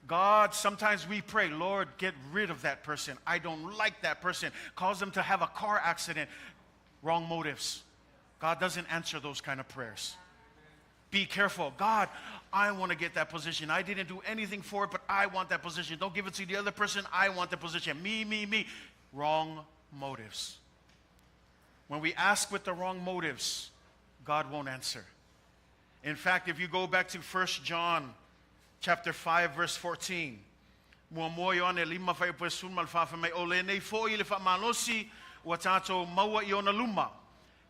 God, sometimes we pray, Lord, get rid of that person. I don't like that person. Cause them to have a car accident. Wrong motives. God doesn't answer those kind of prayers. Be careful. God, I want to get that position. I didn't do anything for it, but I want that position. Don't give it to the other person. I want the position. Me, me, me. Wrong motives. When we ask with the wrong motives, God won't answer. In fact, if you go back to 1 John chapter 5 verse 14, Muamua Ioane lima fuaiupu e 14 fai mai, O lenei foi le faamalosi ua tatou maua i ona luma,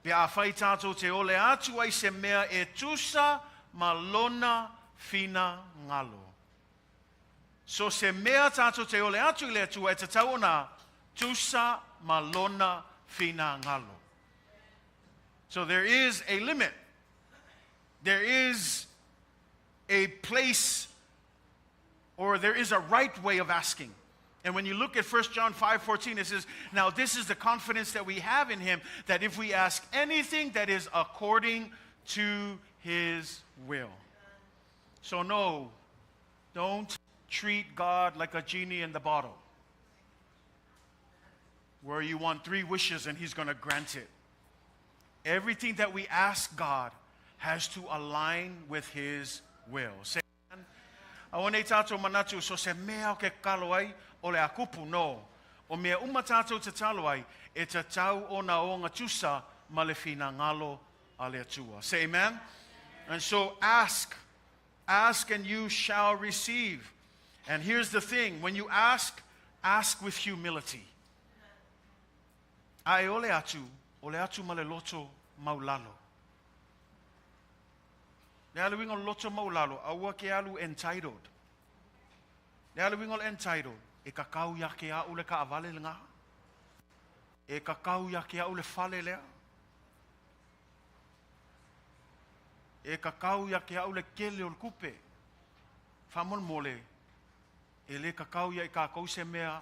pe afai tatou te ole atu ai se mea e tusa ma lona finagalo. So se mea tatou te ole atu i le Atua e tatau ona tusa ma lona finagalo. So there is a limit. There is a place or there is a right way of asking. And when you look at 1 John 5:14 it says, "Now this is the confidence that we have in him that if we ask anything that is according to his will." So no, don't treat God like a genie in the bottle. Where you want three wishes and he's going to grant it. Everything that we ask God has to align with his will. Say amen. Aua nei tātou manatu, so se mea o ke tatalo ai, o le a kupu, no. O mea uma tātou tatalo ai, e tatau ona ogatusa ma le finagalo a le Atua. Say amen. And so ask, ask and you shall receive. And here's the thing, when you ask, ask with humility. A e ole atu, ole atu ma le loto maulalo. Le a le uiga o le loto maulalo, aua ke alu entitled. Le a le uiga o le entitled, e kakau ia te a'u le taavale lena. E kakau ia te a'u le fale lea. E kakau ia te a'u le tele o le tupe. Faamolemole, e le kakau ia i kākou se mea,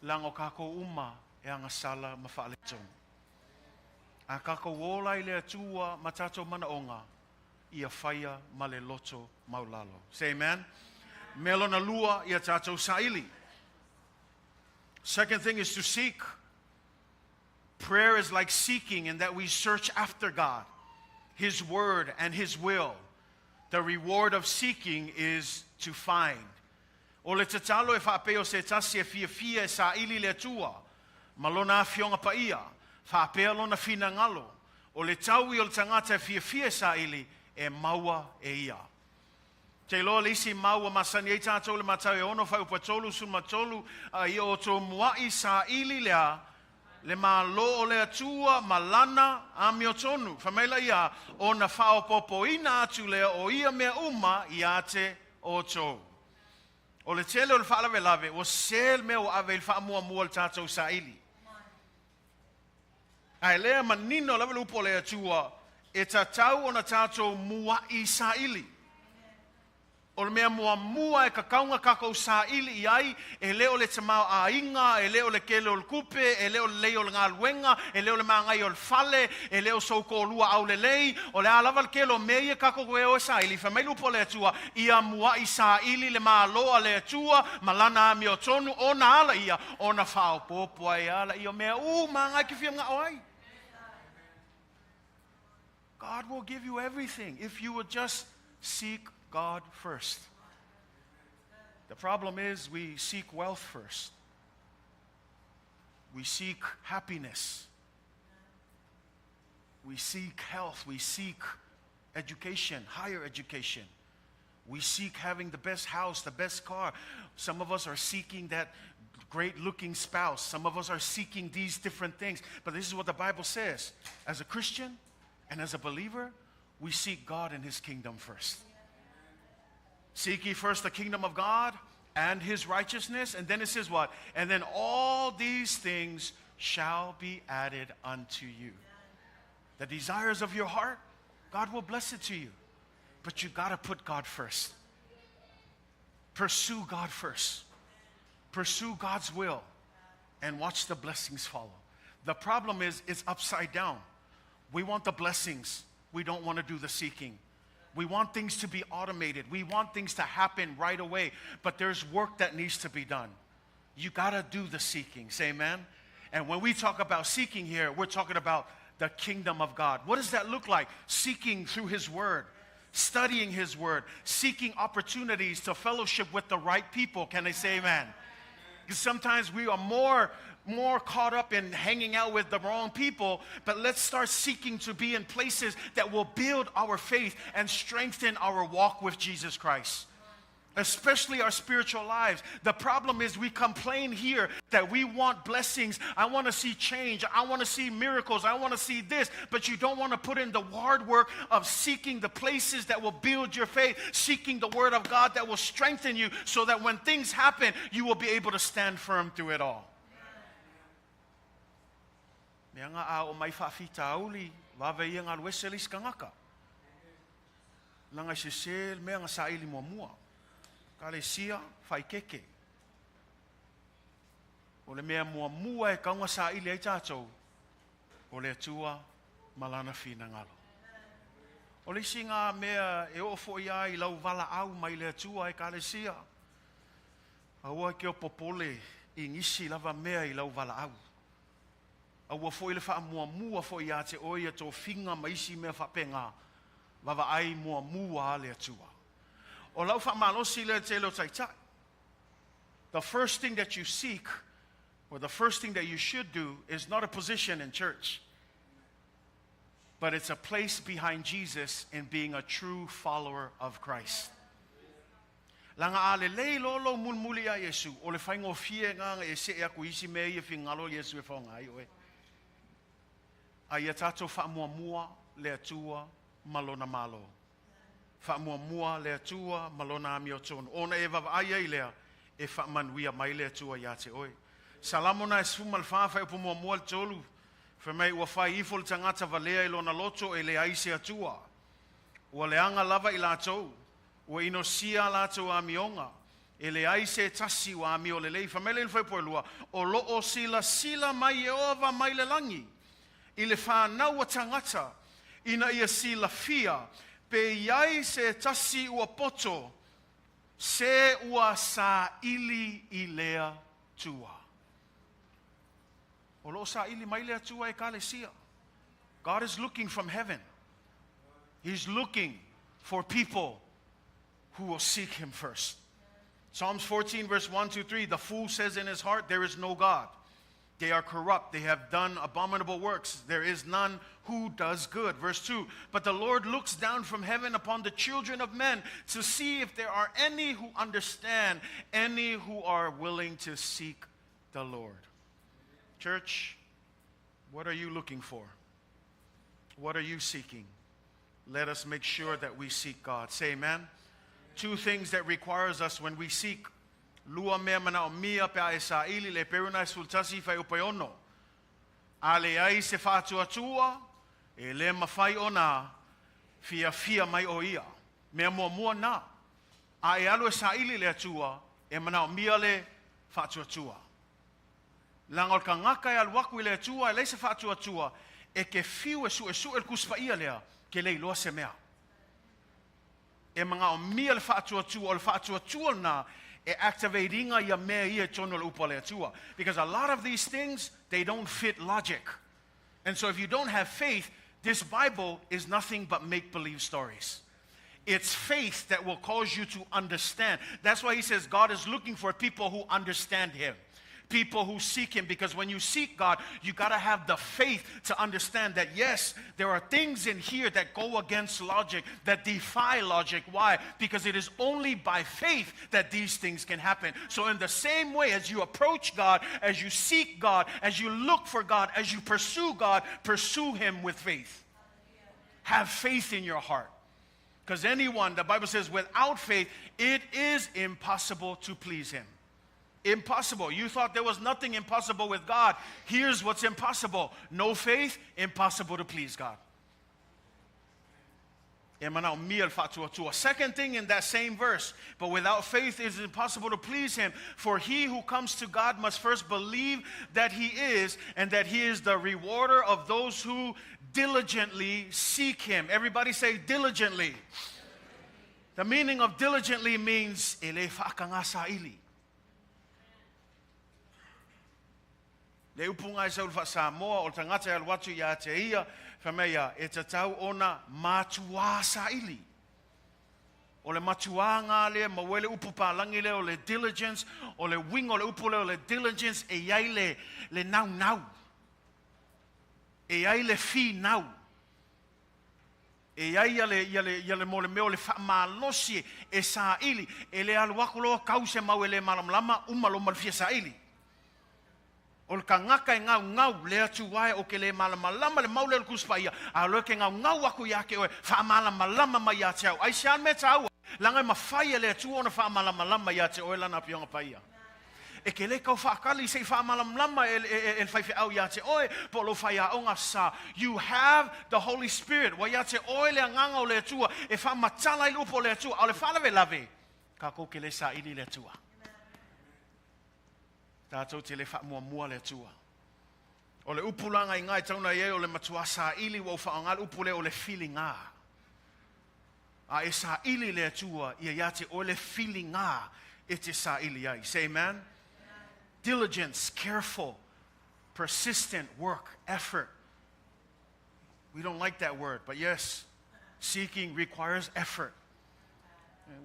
leaga o kākou uma e agasala ma faaletonu. A kākou ola i le Atua ma tātou manaoga, ia faia ma le loto maulalo. Say amen. Mea lona lua, ia tātou saili. Second thing is to seek. Prayer is like seeking in that we search after God, His Word, and His will. The reward of seeking is to find. O le tatalo e faapei o se tasi e fiafia e saili le Atua ma Lona Afioga Paia, faapea Lona finagalo, o le taui o le tagata e fiafia e saili, e maua e ia. Te iloa le isi mau ua masani ai tatou le Matau e ono fuaiupu e 33, a ia outou muaʻi saili lea le Malo o le Atua ma Lana amiotonu. Fai mai la ia, ona faaopoopoina atu lea o ia mea uma ia te outou. O le tele o le faalavelave, ua sē le mea ua ave i le faamuamua le tatou saili. Ae lea manino lava le upu a le Atua, e tatau ona tatou muaʻi saili. O le mea muamua e kakau ona tatou saili i ai, e le o le tamaoaiga, e le o le tele o le tupe, e le o le lelei o le galuega, e le o le manaia o le fale, e le o sou toalua aulelei, o le a lava le tele o mea ia tatou e o e saili, fai mai le upu a le Atua, ia muaʻi saili le Malo a le Atua ma Lana amiotonu, ona ala ia, ona faaopoopo ai ala ia o mea uma aga e te fia manao ai. God will give you everything if you would just seek God first. The problem is we seek wealth first. We seek happiness. We seek health. We seek education, higher education. We seek having the best house, the best car. Some of us are seeking that great looking spouse. Some of us are seeking these different things. But this is what the Bible says. As a Christian and as a believer, we seek God and His kingdom first. Seek ye first the kingdom of God and His righteousness. And then it says what? And then all these things shall be added unto you. The desires of your heart, God will bless it to you. But you got to put God first. Pursue God first. Pursue God's will and watch the blessings follow. The problem is it's upside down. We want the blessings. We don't want to do the seeking. We want things to be automated. We want things to happen right away. But there's work that needs to be done. You got to do the seeking. Say amen. And when we talk about seeking here, we're talking about the kingdom of God. What does that look like? Seeking through His Word, studying His Word, seeking opportunities to fellowship with the right people. Can I say amen? Because sometimes we are more caught up in hanging out with the wrong people, but let's start seeking to be in places that will build our faith and strengthen our walk with Jesus Christ. Especially our spiritual lives. The problem is we complain here that we want blessings. I want to see change. I want to see miracles. I want to see this. But you don't want to put in the hard work of seeking the places that will build your faith, seeking the word of God that will strengthen you so that when things happen, you will be able to stand firm through it all. Mea nga a o mai faafitauli, vave ia galuese le isi tagata. Leaga e sesē le mea na saili muamua. Ekalesia, faikeke. O le mea muamua e tatau ona saili ai tatou, o le Atua ma Lana finagalo. O le isi lena mea e oo foi lava i lau valaau mai le Atua, Ekalesia, aua e te popole i nisi lava mea i lau valaau. Aua foi le faamuamua foi ia te oe ia tofiga ma isi mea faapena, vaavaai muamua le Atua. O lau faamalosi lea tele o taitai. The first thing that you seek, or the first thing that you should do, is not a position in church, but it's a place behind Jesus in being a true follower of Christ. Leaga a lelei loa lou mulimuli ia Iesu, o le faigofie lena e see aku i isi mea ia finagalo Iesu e faaaoga ai oe. A ia tatou faamuamua le Atua ma lona Malo. Faamuamua le Atua ma lona amiotonu. Ona e vaavaai ai lea e faamanuia mai le Atua ia te oe. Salamo na e 14 fuaiupu 1 i le 3, fai mai ua fai ifo le tagata valea i lona loto e leai se Atua. Ua leaga lava i latou, ua inosia a latou amioga, e leai se tasi ua amio lelei. Fai mai le fuaiupu 2, o loo silasila mai Ieova mai le lagi, i le fanau a tagata, ina ia silafia, pe i ai se tasi ua poto, se ua saili i le Atua. O loo saili mai le Atua, Ekalesia. God is looking from heaven. He's looking for people who will seek him first. Psalms 14, verse 1 to 3: The fool says in his heart, "There is no God." They are corrupt. They have done abominable works. There is none who does good. Verse 2: But the Lord looks down from heaven upon the children of men to see if there are any who understand, any who are willing to seek the Lord. Church, what are you looking for? What are you seeking? Let us make sure that we seek God. Say amen. Two things that requires us when we seek. Lua mea manaomia pe a e saili le Hepereo na e 11 fuaiupu 6. A leai se faatuatua, e le mafai ona fiafia mai o ia. Mea muamua na. A e alu e saili le Atua, e manaomia le faatuatua. Leaga o le tagata e alu atu i le Atua e leai se faatuatua, e te fiu e suesue le Tusi Paia lea, ke le iloa se mea. E manaomia le faatuatua, o le faatuatua na e activate ina ia mea ia i totonu o le upu a le Atua. Because a lot of these things, they don't fit logic. And so if you don't have faith, this Bible is nothing but make-believe stories. It's faith that will cause you to understand. That's why he says God is looking for people who understand him. People who seek him, because when you seek God, you got to have the faith to understand that yes, there are things in here that go against logic, that defy logic. Why? Because it is only by faith that these things can happen. So in the same way, as you approach God, as you seek God, as you look for God, as you pursue God, pursue him with faith. Have faith in your heart. Because anyone, the Bible says, without faith, it is impossible to please him. Impossible. You thought there was nothing impossible with God. Here's what's impossible. No faith, impossible to please God. E manaomia le faatuatua. Second thing in that same verse, but without faith it is impossible to please him, for he who comes to God must first believe that he is, and that he is the rewarder of those who diligently seek him. Everybody say diligently. The meaning of diligently means e le whaakangasa ili. Le upu ngai sa ulu Samoa o le tagata e alu atu ia te ia, fai mai ia, e tatau ona matuā saili. O le matuā ngā lea, ma ua le upu pālagi lea o le diligence, o le uiga o le upu lea o le diligence, e i ai le, le naunau. E i ai le finau. E i ai ia le, ia le, ia le mo le mea o le faamalosi e saili, e le alu aku loa kau se mau e le malamalama, uma loa ma le fia saili. O le tagata e gaugau le Atua e o ke le malamalama le mau lea o le Tusi Paia, a o lea ke gaugau aku ia te oe, faamalamalama mai ia te au. Aisea le mea taua? Leaga e mafai e le Atua ona faamalamalama ia te oe Lana Afioga Paia. E ke le kau faakali se i faamalamalama e, e, e, e le faifeau ia te oe, po o lou faiaoga sa. You have the Holy Spirit. Ua ia te oe le Agaga o le Atua e faamatala ai le upu o le Atua. A o le faalavelave, kākou ke le saili i le Atua. Tātou te le faamuamua le Atua. O le upu la ngai ngai tauna i ai o le matuā saili ua ou faaaoga le upu lea o le filigā. A e saili le Atua ia ia te oe le filigā e te saili ai. Say amen. Diligence, careful, persistent work, effort. We don't like that word, but yes, seeking requires effort.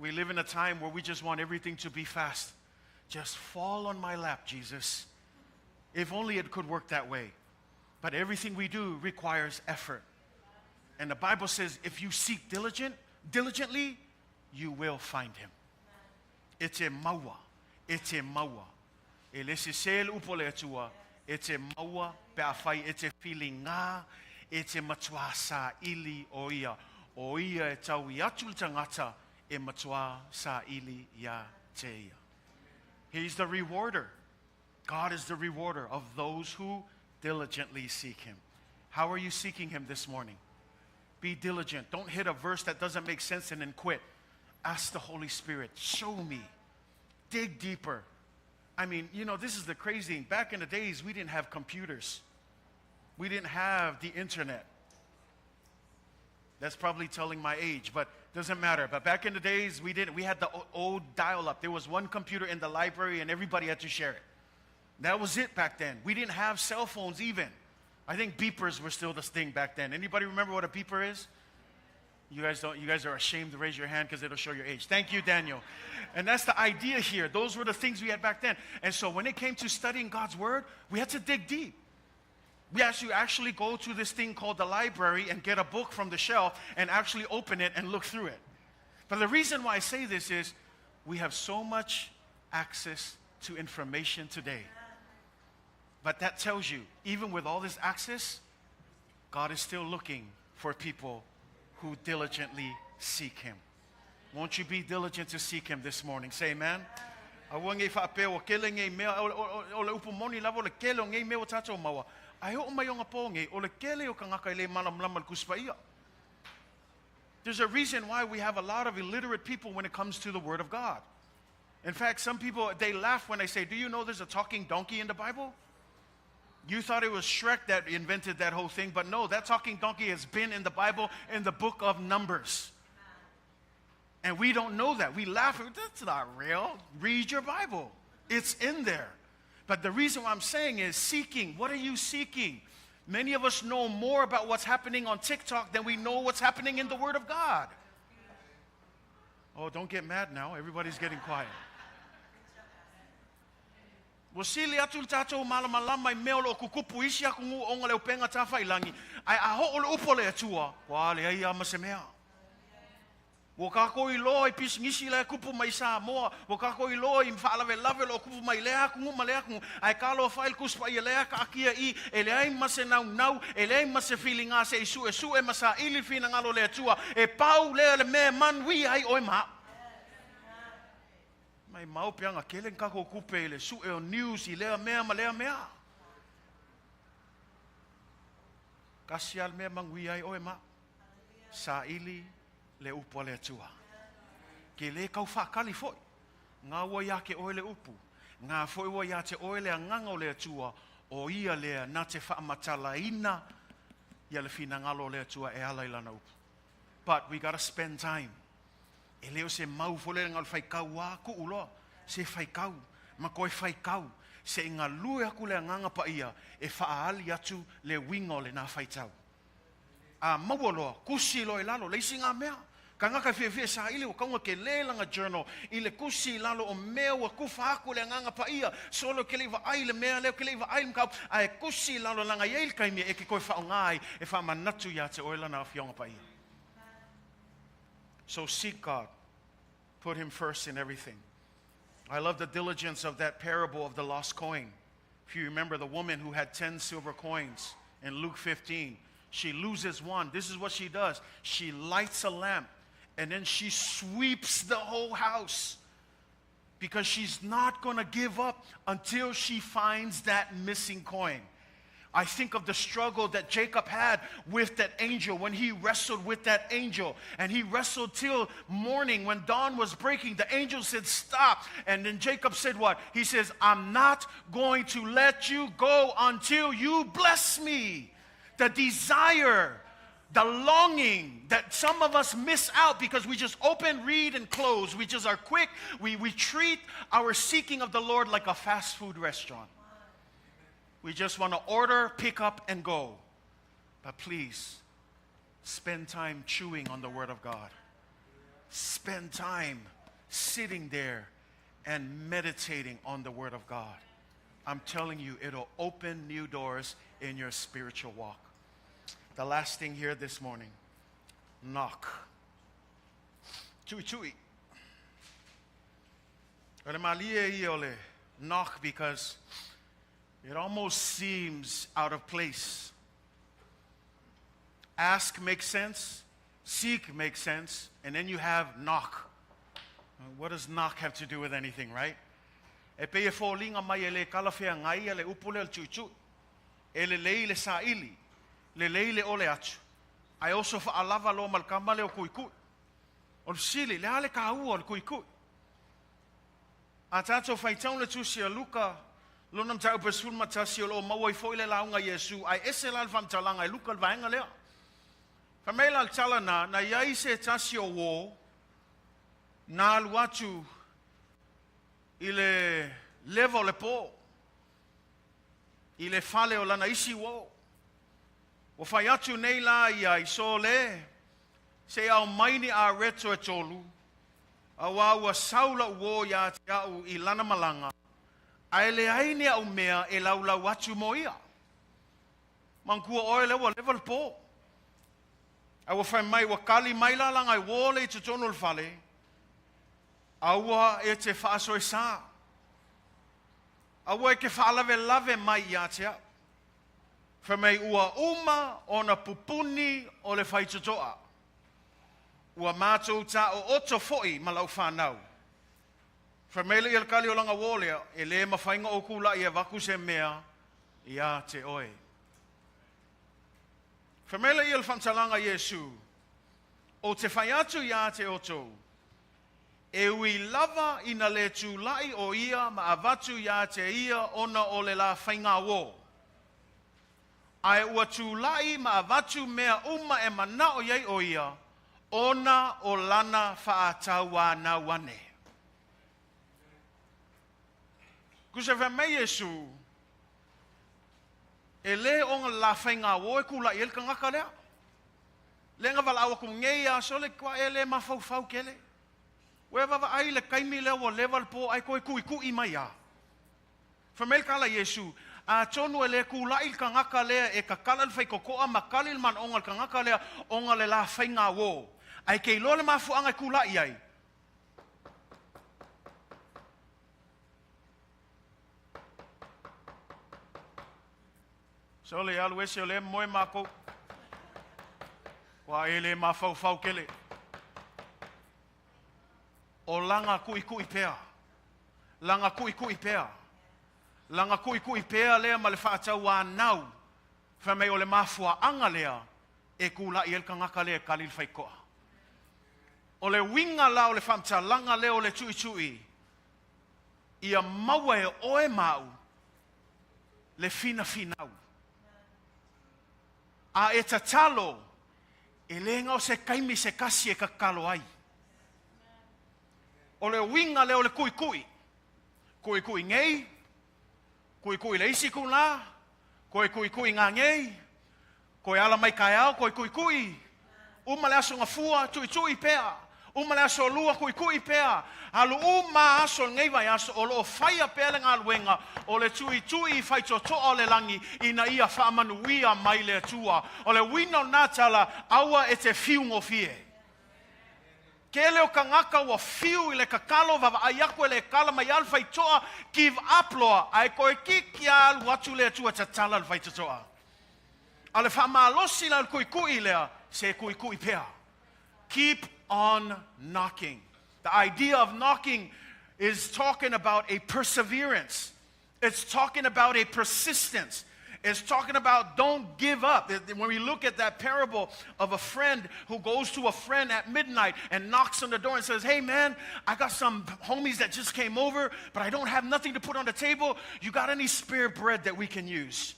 We live in a time where we just want everything to be fast. Just fall on my lap, Jesus. If only it could work that way. But everything we do requires effort. And the Bible says if you seek diligent, diligently, you will find him. E te maua, e te maua. E le sesē le upu o le Atua, e te maua pe afai e te filigā, e te matuā saili o ia. O ia e taui atu le tagata e matuā saili iā te ia. He's the rewarder. God is the rewarder of those who diligently seek him. How are you seeking him this morning? Be diligent. Don't hit a verse that doesn't make sense and then quit. Ask the Holy Spirit, show me. Dig deeper. I mean, you know, this is the crazy thing. Back in the days, we didn't have computers. We didn't have the internet. That's probably telling my age, but doesn't matter. But back in the days, we didn't. We had the old dial-up. There was one computer in the library, and everybody had to share it. That was it back then. We didn't have cell phones even. I think beepers were still the thing back then. Anybody remember what a beeper is? You guys don't, you guys are ashamed to raise your hand because it'll show your age. Thank you, Daniel. And that's the idea here. Those were the things we had back then. And so when it came to studying God's word, we had to dig deep. We actually actually go to this thing called the library and get a book from the shelf and actually open it and look through it. But the reason why I say this is we have so much access to information today. But that tells you, even with all this access, God is still looking for people who diligently seek Him. Won't you be diligent to seek Him this morning? Say amen. Aua nei faapea ua kele nei mea, o le upu moni lava o le kele o nei mea ua tātou maua. Ae oo mai ona pō nei, o le kele o kānaka e le malamalama i le Tusi Paia. There's a reason why we have a lot of illiterate people when it comes to the Word of God. In fact, some people, they laugh when I say, do you know there's a talking donkey in the Bible? You thought it was Shrek that invented that whole thing, but no, that talking donkey has been in the Bible in the book of Numbers. And we don't know that. We laugh, that's not real. Read your Bible. It's in there. But the reason why I'm saying is seeking. What are you seeking? Many of us know more about what's happening on TikTok than we know what's happening in the Word of God. Oh, don't get mad now. Everybody's getting quiet. Ua sili atu le tātou malamalama i mea o lo o kukupu isi atunuu ona o le upega tafailangi, ae a oo le upu a le Atua, ua leai lava ma se mea. Ua kākou iloa i pisinisi la e kupu mai i Samoa, ua kākou iloa i faalavelave o lo o kupu mai i lea atunuu ma lea atunuu, ae talofa e i le Tusi Paia lea kaatia i, e leai ma se naunau, e leai ma se filiga se i suesue ma saili le finagalo o le Atua, e pau lea le mea e manuia ai oe ma au. Maimau pe ana kele ni kākou kupe i le sue o news i lea mea ma lea mea. Kasi lava le mea e manuia ai oe ma au. Saili. Le upu a le Atua. Ke lē kau faakali foʻi, ga ua iā te oe le upu, ga foʻi ua iā te oe le agaga o le Atua, o ia lea na te faamatalaina ia le finagalo o le Atua e ala i lana upu. But we gotta spend time. E le o se mau foi lele na o le faitau a kuu loa, se faitau ma toe faitau se i galue aku le Agaga Paia e faaali atu le uiga o lena faitau. A maua loa, kusi loa i lalo, le isi ga mea. Tagata e fiafia e saili ua tauga tele lana journal i le kusi i lalo o mea ua tufa atu e le Agaga Paia, solo e te le i vaai i le mea lea, ou te le i vaai i le mataupu, ae kusi i lalo leaga e i ai le taimi e te toe faaaoga ai e faamanatu ia te oe Lana Afioga Paia. So seek God. Put Him first in everything. I love the diligence of that parable of the lost coin. If you remember the woman who had 10 silver coins in Luke 15, she loses one. This is what she does. She lights a lamp and then she sweeps the whole house because she's not going to give up until she finds that missing coin. I think of the struggle that Jacob had with that angel when he wrestled with that angel. And he wrestled till morning when dawn was breaking. The angel said, Stop. And then Jacob said, What? He says, I'm not going to let you go until you bless me. The desire, the longing that some of us miss out because we just open, read, and close. We just are quick. We, we treat our seeking of the Lord like a fast food restaurant. We just want to order, pick up, and go. But please, spend time chewing on the Word of God. Spend time sitting there and meditating on the Word of God. I'm telling you, it'll open new doors in your spiritual walk. The last thing here this morning knock. Tuʻituʻi. O le malie ia o le knock because it almost seems out of place. Ask makes sense, seek makes sense, and then you have knock. What does knock have to do with anything, right? E pei e foliga mai e lē talafeagai ia le upu lea o le tuʻituʻi. E lelei le saili, lelei le ole atu, ae oso faalava loa ma le tama lea o Kuikui. O le fesili, le a le taua o le Kuikui? A tatou faitau le Tusi a Luka, lona mataupu e 11, o lo o maua ai foi le lauga a Iesu, ae ese la le faamatalaga e Luka le vaega lea. Fai mai la le tala na, na i ai se tasi o uō, na alu atu i le leva o le pō, i le fale o lana isi uō. Ua fai atu nei la ia i sole, se i aumai ni areto e tolu, Auā ua sau la'u uō iā te a'u i lana malaga, ae leai ni a'u mea e laulau atu mo ia. Manatua ʻoe lea ua leva le pō. Ae ua fai mai, ua kali mai la laga e uō le i totonu o le fale, aua e te faasoesā. Aua e ke faalavelave mai iā te a'u. Fai mai, ua uma ona pupuni o le faitotoa. Ua mātou tāoʻoto foʻi ma la'u fanau. Fai mai le ia le kali o lana uō lea, e lē mafai na ou kulaʻi e avatu se mea iā te oe. Fai mai le ia le faamatalaga a Iesu, Ou te fai atu iā te outou, e ui lava ina lē tulaʻi o ia ma avatu iā te ia ona o le lā faigā uō. Ae ua tulaʻi ma avatu mea uma e manaʻo iai ʻo ia, ona o lana faatauanau ane. Kusa fai mai Iesu, E lē ona le lā faigāuō e kulaʻi ai le tagata lea. Lea na valaau aku nei iā sole kua e lē mafaufau kele. Ua e vaavaai i le taimi lea ua leva le pō ae toe tuʻituʻi mai a. Fai mai le tala a Iesu, Atonu e lē kulaʻi le tagata lea e tatala le faitotoa ma kali le manaʻoga o le tagata lea ona le lā faigāuō, ae ke iloa le mafuaaga e kulaʻi ai. Sole, alu ese o lea e moe mākou. Ua e lē mafaufau kele. O laga kuʻikuʻi pea. Laga kuʻikuʻi pea. Laga kuʻikuʻi pea lea ma le faatauanau, fai mai o le mafuaaga lea e kulaʻi ai le tagata lea e kali le faitotoa. O le uiga la o le faamatalaga lea o le tuitui, ia maua e oe ma au le finafinau. A e tatalo, e le gao se taimi se tasi e tatalo ai. O le uiga lea o le tuitui. Tuitui nei, tuitui le isi itulā, toe tuitui nanei, toe ala mai taeao, toe tuitui. Uma le aso gafua, tuitui pea. Uma le aso lua, tuitui pea. Alu uma aso o lenei vaiaso, o lo o faia pea le galuega o le tuitui i faitotoa o le lagi ina ia faamanuia mai le Atua. O le uiga o lena tala, aua e te fiu gofie. Tele o tagata ua fiu i le tatalo vaavaai atu e le tala mai lava le faitotoa, give up loa, ae toeitiiti lava alu atu le Atua tatala le faitotoa. A o le faamalosi la o le tuitui lea, se tuitui pea. Keep on knocking. The idea of knocking is talking about a perseverance. It's talking about a persistence. It's talking about don't give up. When we look at that parable of a friend who goes to a friend at midnight and knocks on the door and says, Hey man, I got some homies that just came over, but I don't have nothing to put on the table. You got any spare bread that we can use?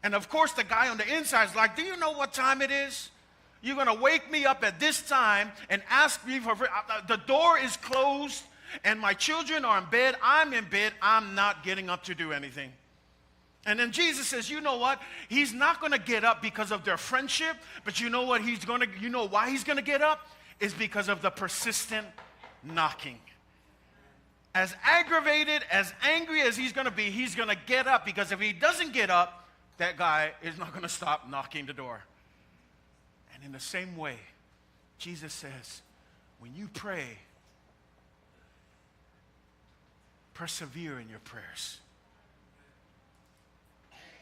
And of course, the guy on the inside is like, Do you know what time it is? You're going to wake me up at this time and ask me for. The door is closed and my children are in bed. I'm in bed. I'm not getting up to do anything. And then Jesus says, you know what? He's not going to get up because of their friendship, but you know what he's going to, you know why he's going to get up? Is because of the persistent knocking. As aggravated, as angry as he's going to be, he's going to get up, because if he doesn't get up, that guy is not going to stop knocking the door. And in the same way, Jesus says, when you pray, persevere in your prayers.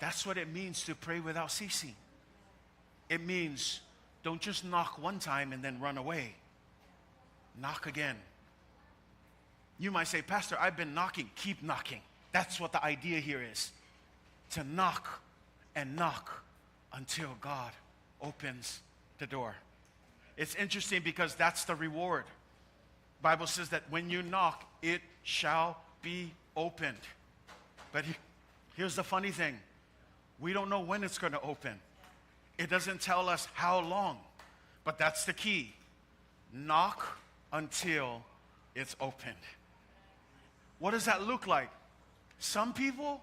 That's what it means to pray without ceasing. It means don't just knock one time and then run away. Knock again. You might say, Pastor, I've been knocking. Keep knocking. That's what the idea here is. To knock and knock until God opens the door. It's interesting because that's the reward. Bible says that when you knock, it shall be opened. But here's the funny thing. We don't know when it's going to open. It doesn't tell us how long. But that's the key. Knock until it's opened. What does that look like? Some people,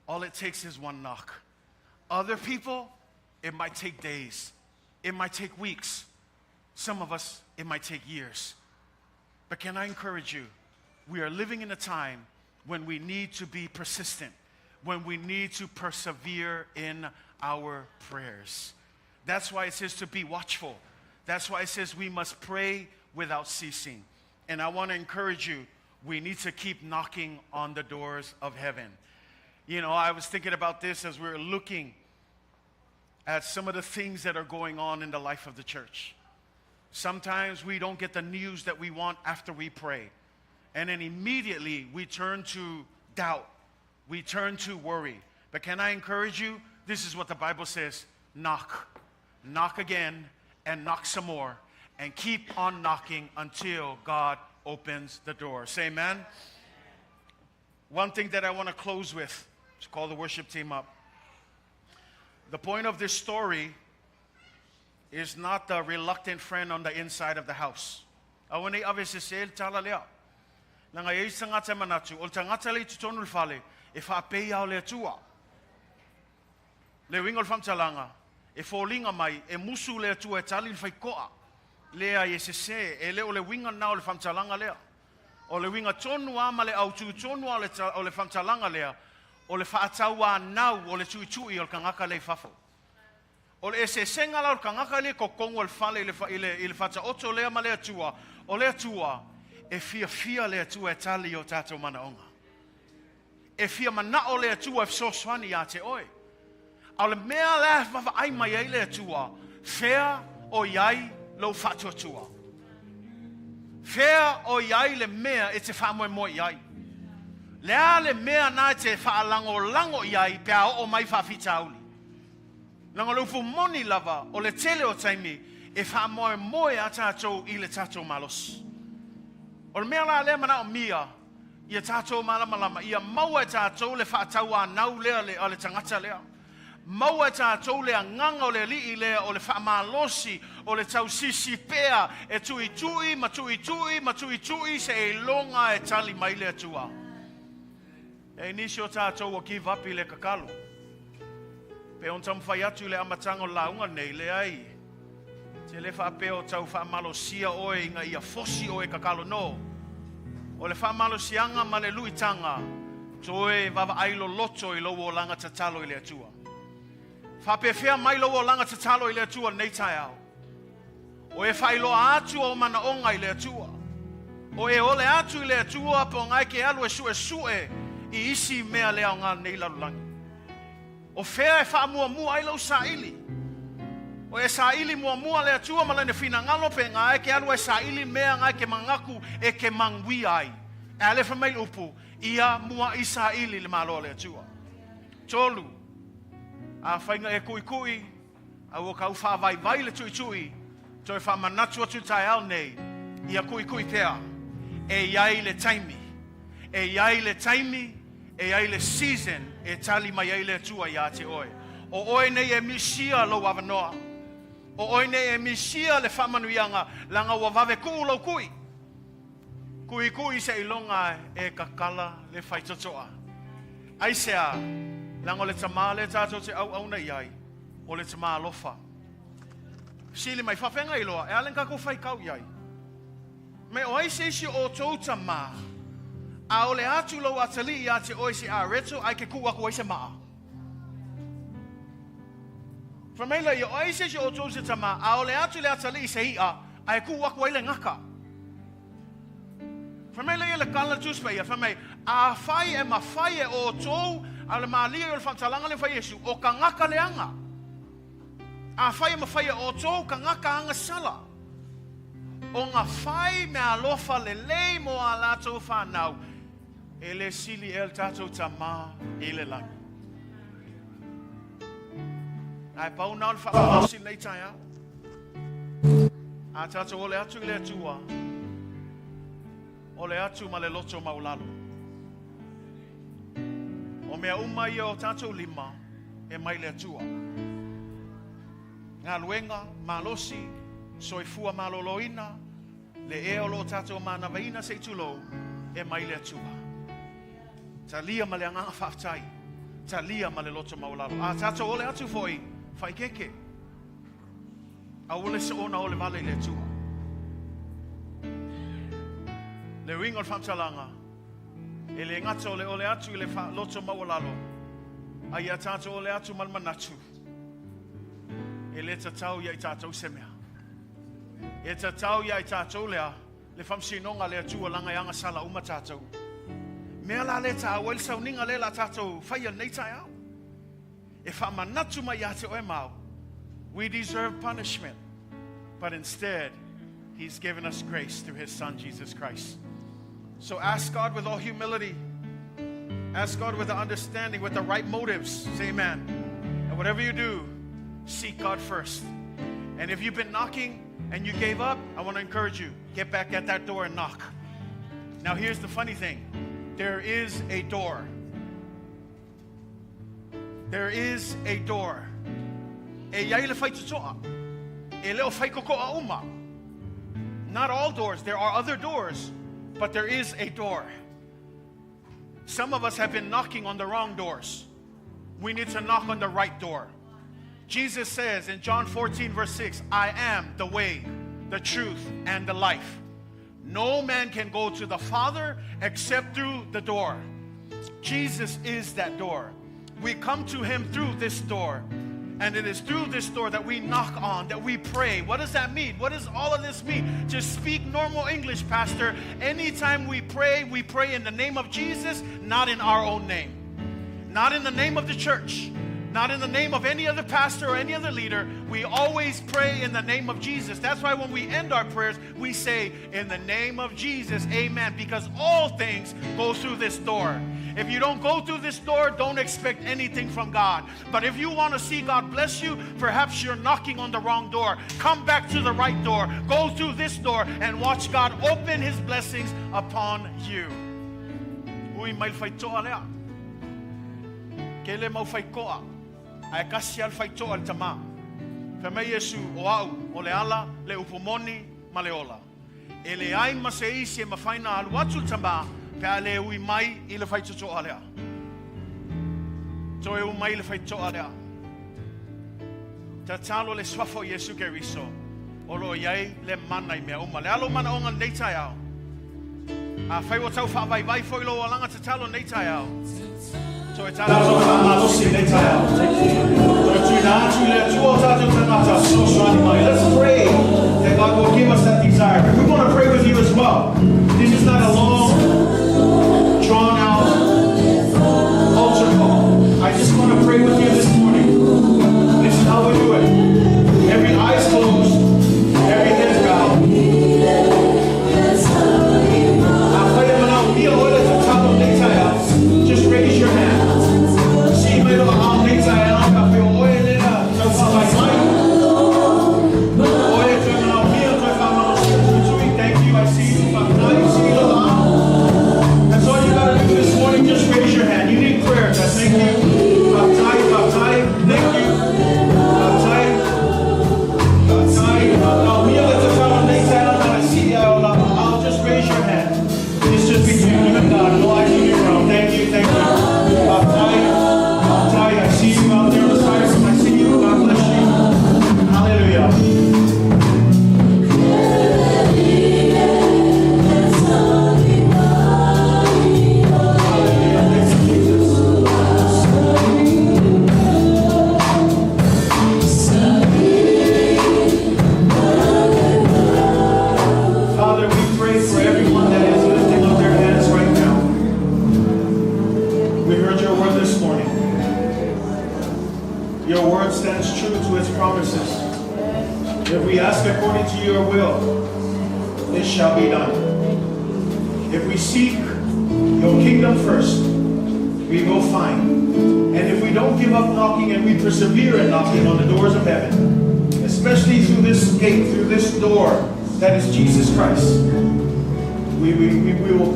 all it takes is one knock. Other people, it might take days. It might take weeks. Some of us, it might take years. But can I encourage you? We are living in a time when we need to be persistent, when we need to persevere in our prayers. That's why it says to be watchful. That's why it says we must pray without ceasing. And I want to encourage you, we need to keep knocking on the doors of heaven. I was thinking about this as we were looking at some of the things that are going on in the life of the church. Sometimes we don't get the news that we want after we pray. And then immediately we turn to doubt. We turn to worry. But can I encourage you? This is what the Bible says. Knock. Knock again and knock some more. And keep on knocking until God opens the door. Say amen. One thing that I want to close with, let's call the worship team up. The point of this story is not the reluctant friend on the inside of the house. Aua nei ave se se le tala lea. Leaga e i ai se tagata e manatu, o le tagata lea i totonu o le fale, e faapei lava o le Atua. Le uiga o le faamatalaga, e foliga mai, e musu le Atua e tali le faitotoa. Leai e sese, e le o le uiga lena o le faamatalaga lea. O le uiga tonu lava ma le autū tonu lava o le faamatalaga lea, o le faatauanau o le tuitui o le tagata lea i fafo. O le eseesega la o le tagata lea i totonu o le fale i le faataoto lea ma le Atua, o le Atua, e fiafia le Atua e tali i o tatou manaoga. E fia manao le Atua e fesoasoani ia te oe. A o le mea la e vaavaai mai ai le Atua, fea o i ai lou faatuatua? Fea o i ai le mea e te faamoemoe i ai? Le a le mea na e te faalagolago i ai pe a oo mai faafitauli? Leaga o le upu moni lava, o le tele o taimi, E faamoemoe lava tatou i le tatou malosi. O le mea la lea e manaomia, ia tatou malamalama, ia maua e tatou le faatauanau lea a le tagata lea. Maua e tatou le agaga o le alii lea o le faamalosi, o le tausisi pea e tuitui ma tuitui ma tuitui seiloga e tali mai le Atua. E i ai nisi o tatou ua give up i le tatalo. Pei ona taumafai atu i le amataga o le lauga lenei, leai, te le faapea o tau faamalosia oe ina ia fosi oe e tatalo. No. O le faamalosiaga ma le luitaga, toe vaavaai loloto i lou olaga tatalo i le Atua. Faapefea mai lou olaga tatalo i le Atua lenei taeao? O e faailoa atu ou manaoga i le Atua. O e ole atu i le Atua po o na e ke alu e suesue i isi mea le aoga o lenei lalolagi. O fea e faamuamua ai lou saili? O e saili muamua le Atua ma lana finagalo pe na e ke alu e saili mea na e ke manatu e ke manuia ai. E alefa mai le upu, ia muaʻi saili le Malo o le Atua. Tolu, afai na e kuʻikuʻi, A ua tau faavaivai le tuitui, toe faamanatu atu i le taeao nei, ia kuʻikuʻi pea. E i ai le taimi. E i ai le taimi, e i ai le season e tali mai ai le Atua iā te oe. O oe nei e misia lou avanoa. O oe nei e misia le faamanuiaga, leaga ua vave kuu lou kui. Kuʻikuʻi seiloga e kakala le faitotoa. Aisea? Leaga o le Tama lea tatou te auauna i ai, o le Tama alofa. Fesili mai, faafeagai loa, e a le na tatou faitau i ai? Me o ai se isi o outou tama, a ole atu lou atalii iā te oe se areto ae ke kuu aku ai se maa? Fai mai laia, o ai se isi o outou se tama, a ole atu le atalii se iʻa, ae kuu aku ai le gaka? Fai mai laia le tala le Tusi Paia, fai mai, Afai e mafai e outou, a o le malie o le faamatalaga lea na fai e Iesu, o tagata leaga. Afai e mafai e outou tagata agasala, ona fai meaalofa lelei mo a latou fanau, e le sili ea le tatou Tama i le lagi. Ae pau na o le faamalosi i lenei taeao. A tatou ole atu i le Atua, ole atu ma le loto maualalo. O mea uma ia o tatou lima e mai le Atua. Galuega, malosi, soifua maloloina, le ea o lo o tatou manavaina se i tulou, e mai le Atua. Talia ma le agaga faafetai, talia ma le loto maualalo. A tatou ole atu foi, faikeke. Aua le soona ole vale i le Atua. Le uiga o le faamatalaga, e le gata o le ole atu i le loto maualalo, a ia tatou ole atu ma le manatu, e le tatau ia i tatou se mea. E tatau ia i tatou lea, le faamasinoga a le Atua leaga e agasala uma tatou. Mea la lea e taua ai le sauniga lea o le a tatou faia lenei taeao. E faamanatu mai ia te oe ma au, we deserve punishment, but instead, He's given us grace through His Son, Jesus Christ. So ask God with all humility. Ask God with the understanding, with the right motives. Say amen. And whatever you do, seek God first. And if you've been knocking and you gave up, I want to encourage you get back at that door and knock. Now, here's the funny thing there is a door. There is a door. E i ai le faitotoa. E le o faikokoa uma. Not all doors. There are other doors, but there is a door. Some of us have been knocking on the wrong doors. We need to knock on the right door. Jesus says in John 14, verse 6, I am the way, the truth, and the life. No man can go to the Father except through the door. Jesus is that door. We come to him through this door. And it is through this door that we knock on, that we pray. What does that mean? What does all of this mean? Just speak normal English, Pastor. Anytime we pray, we pray in the name of Jesus, not in our own name. Not in the name of the church. Not in the name of any other pastor or any other leader. We always pray in the name of Jesus. That's why when we end our prayers, we say, In the name of Jesus, amen. Because all things go through this door. If you don't go through this door, don't expect anything from God. But if you want to see God bless you, perhaps you're knocking on the wrong door. Come back to the right door. Go through this door and watch God open his blessings upon you. Ui mai le faitoa lea. Kele mau faikoa. Ae kasi lava le faitoa i le tama. Fai mai Iesu, O au, o le ala, le upu moni, ma le ola. E leai ma se isi e mafai na alu atu le tama pe a le ui mai i le faitotoa lea. Toe ui mai i le faitotoa lea. Tatalo le Suafa o Iesu Keriso, o lo o i ai le mana i mea uma. Le a lou manaoga i lenei taeao? Afai ua tau faavaivai foi lou alaga tatalo i lenei taeao, toe tatalo faamalosi i lenei taeao. Toe tuuina atu i le Atua o tatou tagata fesoasoani mai. Let's pray that God will give us that desire. We want to pray with you as well. This is not a long, drawn out altar call. I just want to pray with you this morning. This is how we do it. Every eye's closed, every head's bowed. Afai e manaomia oe le tatalo i lenei taeao, just raise your hand. Sii mai lou aao i lenei taeao pe afai o oe lea tau faavaivai. O oe e toe manaomia, toe faamalosia tuitui. Thank you, I see you. Faafetai, sii lou aao. That's all you gotta do this morning, just raise your hand. You need prayer. Thank you. Faafetai, faafetai. Thank you. Faafetai. Faafetai. Manaomia le tatalo i lenei taeao na ona sii lava o lau aao. Just raise your hand. It's just between you and God. No eyes looking around. Thank you, thank you. Faafetai. Faafetai. I see you out there on the side. I see you. God bless you. Hallelujah. Hallelujah. Thank you, Jesus. Father, we pray for everyone that is lifting up their hands right now. We heard your word this morning. Your word stands true to its promises. If we ask according to your will, it shall be done. If we seek your kingdom first, we will find. And if we don't give up knocking and we persevere in knocking on the doors of heaven, especially through this gate, through this door that is Jesus Christ, we will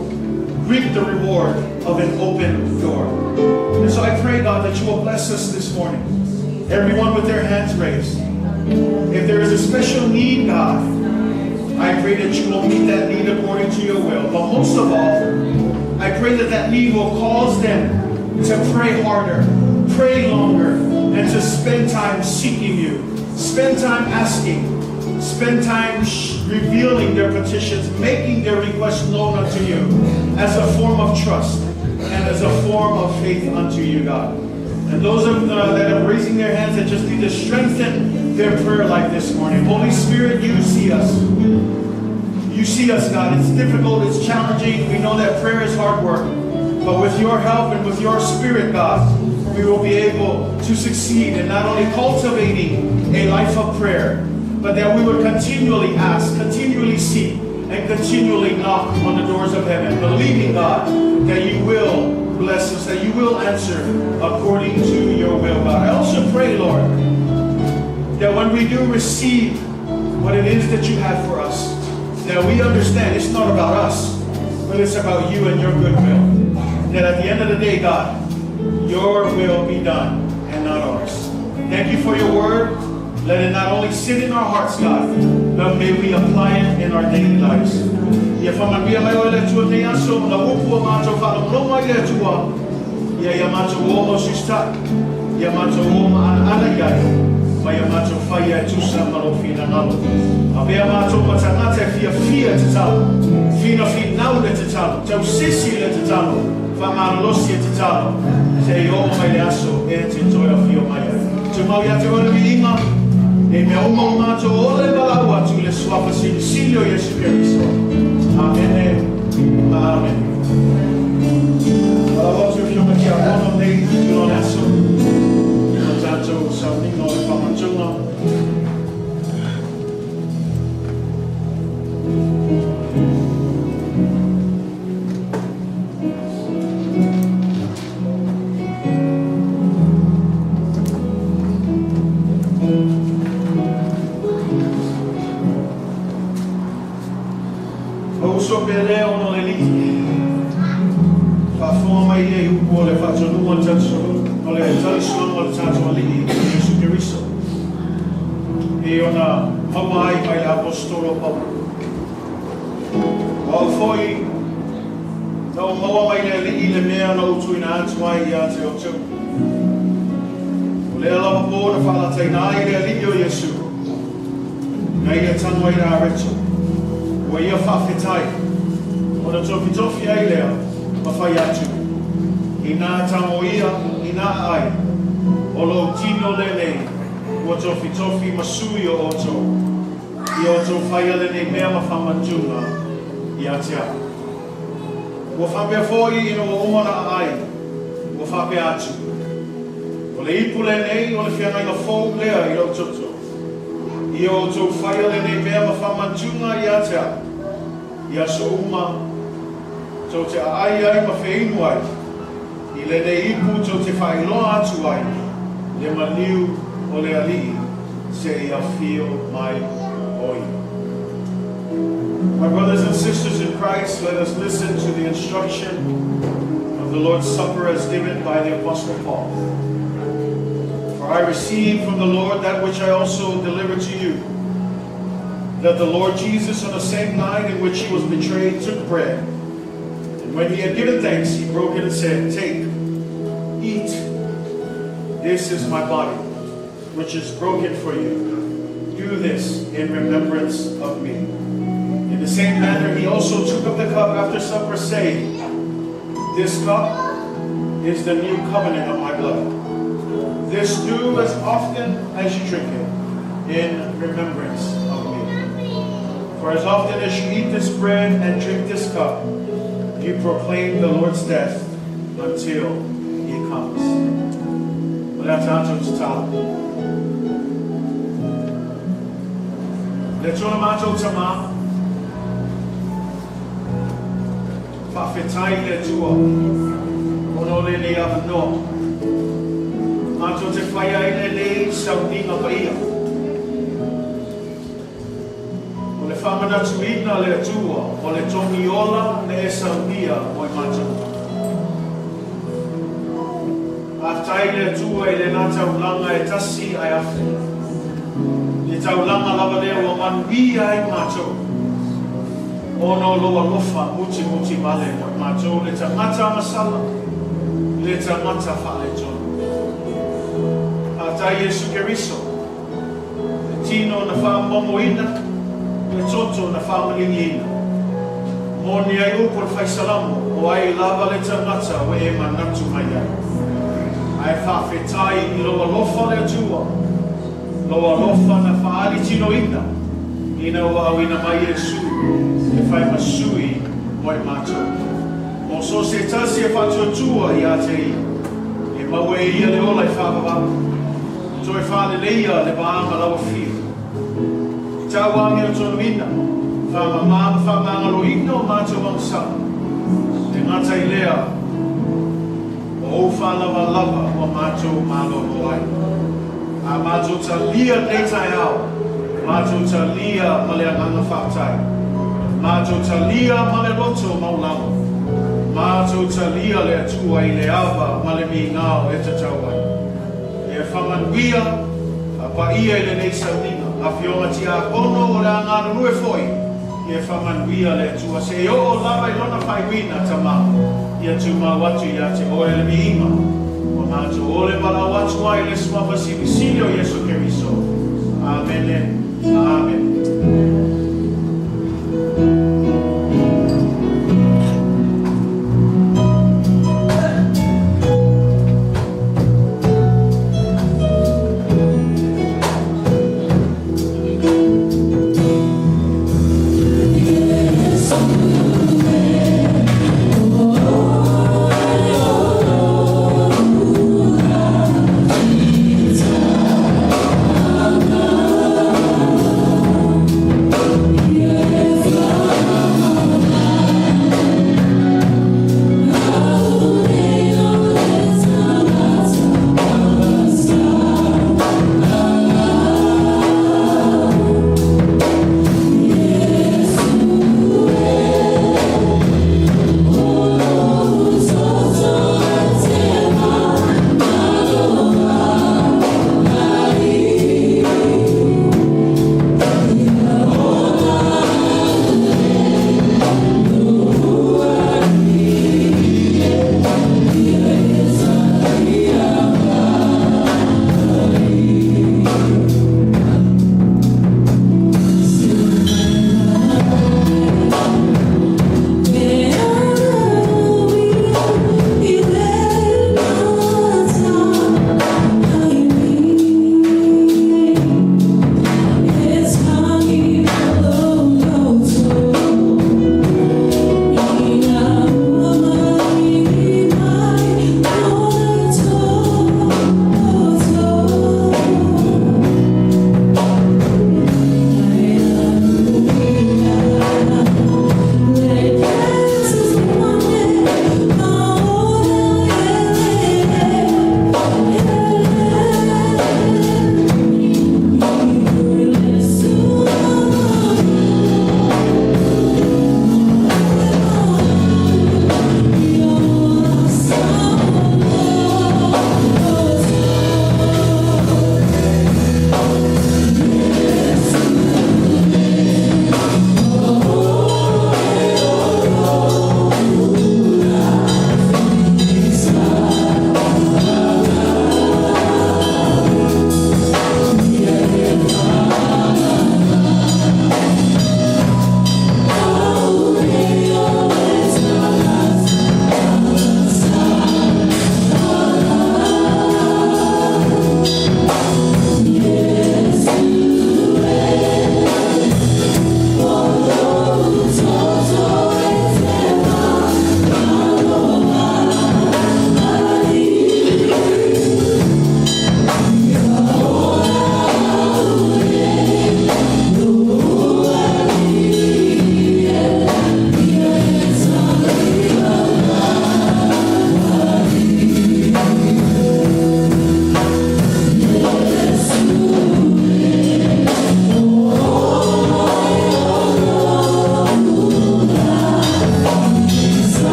reap the reward of an open door. And so I pray, God, that you will bless us this morning. Everyone with their hands raised. If there is a special need, God, I pray that you will meet that need according to your will. But most of all, I pray that that need will cause them to pray harder, pray longer, and to spend time seeking you. Spend time asking. Spend time revealing their petitions, making their requests known unto you as a form of trust and as a form of faith unto you, God. And those of that are raising their hands that just need to strengthen their prayer life this morning, Holy Spirit, you see us. You see us, God. It's difficult, it's challenging. We know that prayer is hard work. But with your help and with your spirit, God, we will be able to succeed in not only cultivating a life of prayer, but that we would continually ask, continually seek, and continually knock on the doors of heaven, believing, God, that you will bless us, that you will answer according to your will, God. I also pray, Lord, that when we do receive what it is that you have for us, that we understand it's not about us, but it's about you and your good will. That at the end of the day, God, your will be done and not ours. Thank you for your word. Let it not only sit in our hearts, God, but may we apply it in our daily lives. Ia faamanuia mai oe e le Atua i lenei aso, ma upu ua matou faalogologo ai le Atua, ia ia matou o ma usita'i, ia matou o ma anaana i ai, ma ia matou faia e tusa ma lou finagalo. Avea matou ma tagata e fiafia e tatalo, finafinau le tatalo, tausisi le tatalo, faamalolosi e tatalo, seia oo mai le aso e te toe afio mai ai. Tumau ia te oe le viiga, i mea uma ua matou ola e valaau atu i le Suafa Silisili o Iesu Keriso. Amene ma amene. Valaau atu i Afioga Tiakono nei i tulaga o le aso. Lou uso pele ona o le Alii, faafofoga mai ia i upu o le faatonuga o le o le talisuaga o le tatou Alii o Iesu Keriso, pei ona maua ai mai le Aposetolo o Paulo. O au foi, na ou maua mai le Alii le mea na ou tuuina atu ai ia te outou. O lea lava po na faalataina ai le Alii o Iesu, Na ia tago ai le areto, ua ia faafetai, ona tofitofi ai lea ma fai atu, Inā tago ia, inā ai, o lou tino lenei ua tofitofi ma sui o outou, ia outou faia lenei mea ma faamatuga ia te au. Ua faapea foi ina ua uma ona aai, ua faapea atu, O le ipu lenei o le feagaiga fou lea i lou toto. Ia outou faia lenei mea ma faamantuga ia te au, i aso uma tou te aai ai ma feinu ai, i lenei ipu tou te faailoa atu ai le maliu o le Alii seia afio mai o ia. My brothers and sisters in Christ, let us listen to the instruction of the Lord's Supper as given by the Apostle Paul. For I received from the Lord that which I also delivered to you, that the Lord Jesus, on the same night in which he was betrayed, took bread. And when he had given thanks, he broke it and said, Take, eat, this is my body, which is broken for you. Do this in remembrance of me. In the same manner, he also took up the cup after supper, saying, This cup is the new covenant of my blood. This do as often as you drink it in remembrance of me. For as often as you eat this bread and drink this cup, you proclaim the Lord's death until he comes. O le a tatou tatalo. Le Atua lo matou Tama, faafetai i le Atua ona o lenei avanoa matou te fai ai lenei sauniga paia. O le faamanatuina le Atua o le togi ola na e saunia mo i matou. Faafetai i le Atua i lena taulaga e tasi ae afe. Le taulaga lava lea ua manuia ai matou ona o lou alofa mutimuti vale mo i matou le tagata masala, le tagata faaletonu. Faafetai Iesu Keriso, le tino na faamomoina, le toto na faamaliliina. Moni ai upu o le Fai Salamo, o ai lava le tagata ua e manatu mai ai. Ae faafetai i lou alofa le Atua, lou alofa na faaali tinoina ina ua auina mai Iesu e fai ma sui mo i matou. Mo so o se tasi e faatuatua ia te ia, e maua e ia le ola i faavavau. Toe faaleleia le va ma lau afio. I tāu āmiotonuina, whaamamā ma whaamāngaloina o mātou agasala, e gata i lea o ou faalavalava ua mātou malolo ai. A mātou talia lenei taeao, mātou talia ma le agaga faafetai, mātou talia ma le loto maulalo, mātou talia le Atua i le ava ma le migao e tatau ai. Ia whamanuia a paia i lenei sauniga, Afioga Tiakono o le a galulue foi, ia whamanuia le Atua se i oo lava i lona faaiuina Tama, ia tumau atu ia te oe le viiga, ua matou ole valaau atu ai le Suafa Silisili o Iesu Keriso. Amene. Amene.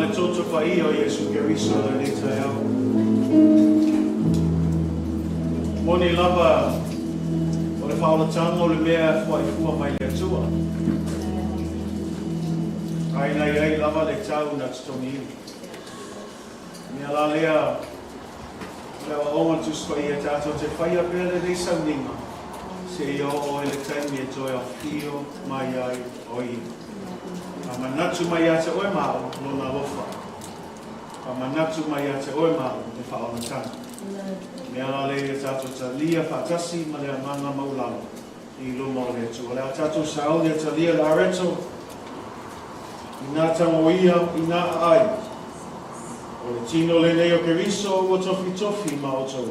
le Toto Paia o Iesu Keriso i lenei taeao. Moni lava o le faaolataga o le mea e fuaifua mai le Atua. Ae na i ai lava le tau na totogiina. Mea la lea, o le aoaoga o le Tusi Paia tatou te faia pea lenei sauniga seia oo i le taimi e toe afio mai ai o Ia. A manatu mai ia te oe ma au Lona alofa. A manatu mai ia te oe ma au le faaolataga. Mea la lea ia tatou talia faatasi ma le agaga maualalo i luma o le Atua. O le a tatou sauni e talia le areto i nā tangoia i nā aai. O le tino lenei o Keriso ua tofitofi ma outou.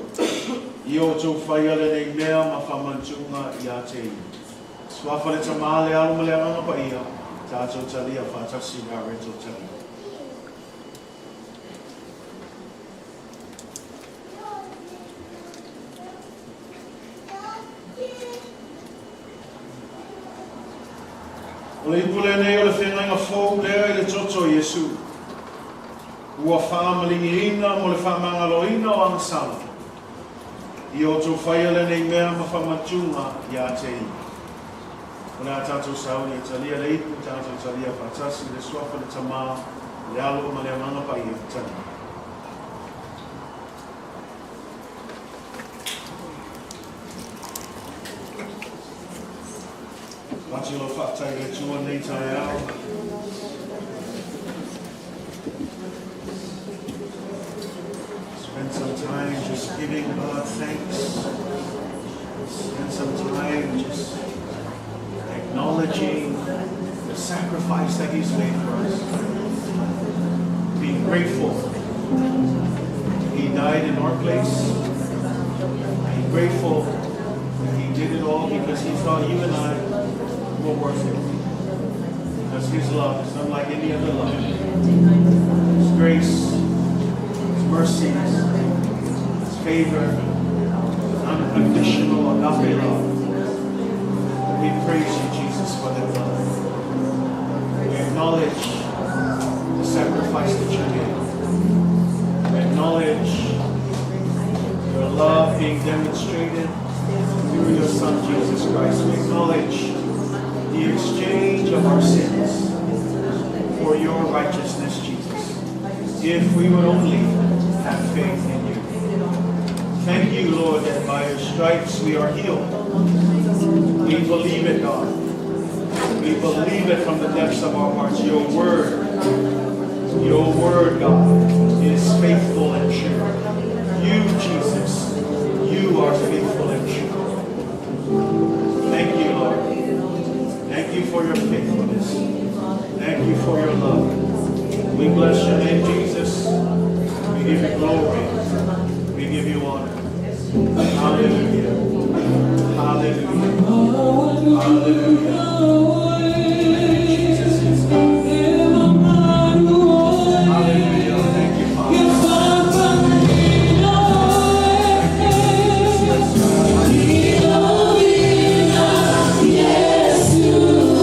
Ia outou faia lenei mea ma faamantuga ia te ia. Suafa le Tama, le Alo ma le Agaga Paia, tatou talia faatasi le areto talia. O le ipu lenei o le feagaiga fou lea i le toto o Iesu, ua faamaligiina mo le faamagaloina o agasala. Ia outou faia lenei mea ma faamatuga ia te ia. O le a tatou sauni e talia le ipu, tatou talia faatasi le Suafa, le Tama, le Alo ma le Agaga Paia. Talia. Avatu lau faafetai i le Atua nei taeao. Spend some time just giving God thanks. Spend some time just acknowledging the sacrifice that He's made for us. Being grateful. He died in our place. Be grateful that He did it all because He thought you and I were worth it. Because His love is unlike any other love. His grace, His mercies, His favor, unconditional agape love. We praise you, Jesus, for that love. We acknowledge the sacrifice that you made. We acknowledge your love being demonstrated through your Son, Jesus Christ. We acknowledge the exchange of our sins for your righteousness, Jesus. If we would only have faith in you. Thank you, Lord, that by your stripes we are healed. We believe it, God. We believe it from the depths of our hearts. Your word, God, is faithful and true. You, Jesus, you are faithful and true. Thank you, Lord. Thank you for your faithfulness. Thank you for your love. We bless your name, Jesus. We give you glory. We give you honor. Hallelujah. Hallelujah. Hallelujah. Thank you, Jesus. Hallelujah. Thank you, Father. Thank you, Jesus. Yes, God.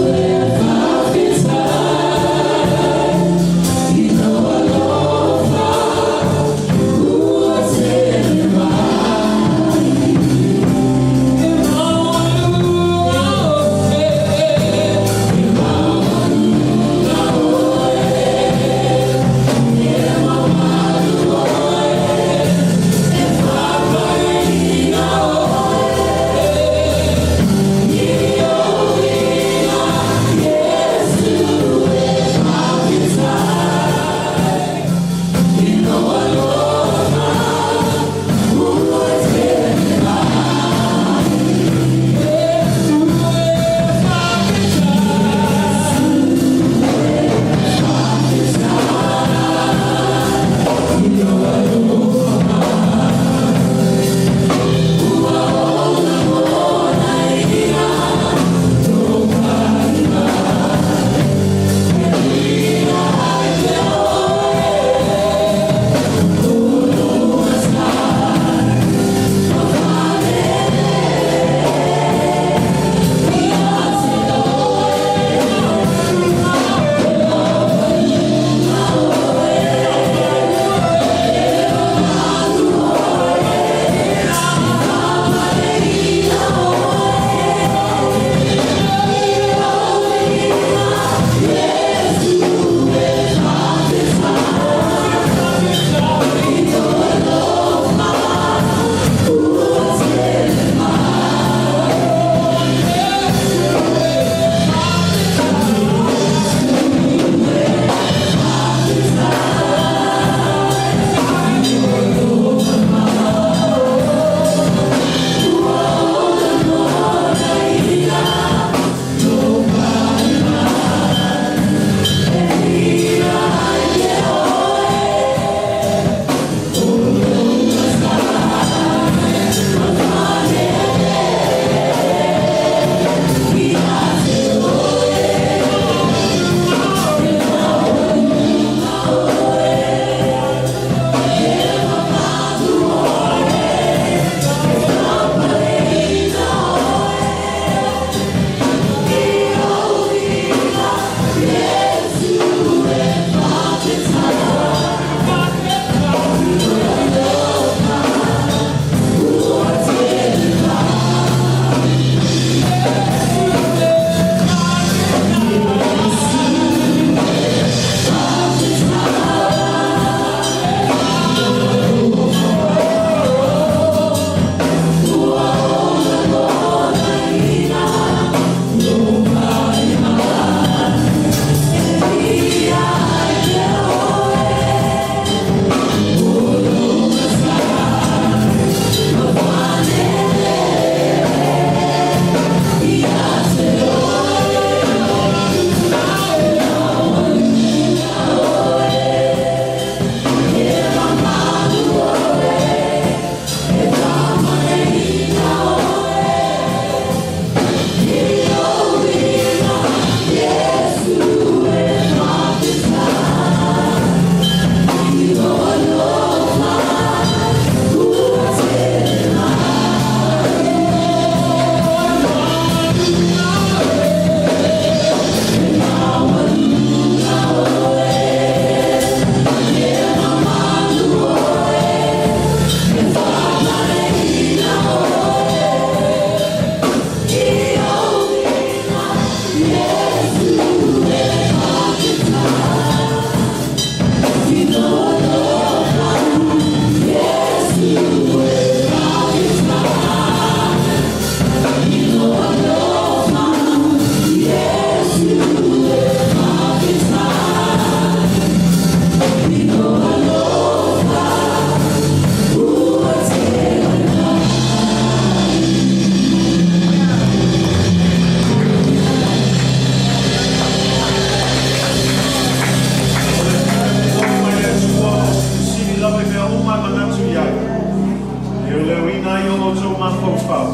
mafaufau.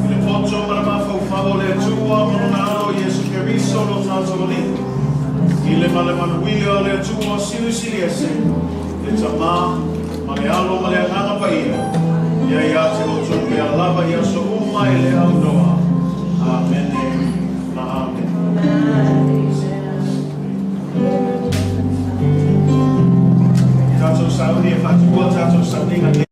I le poto ma le mafaufau o le Atua ma Lona Alo Iesu Keriso lo tatou Alii. I le ma le manuia o le Atua Silisili Ese, le Tama, ma le Alo ma le Agaga Paia, ia ia te outou pea lava i aso uma e le aunoa. Amene ma amene. Tatou sauni e faatuua tatou sauniga.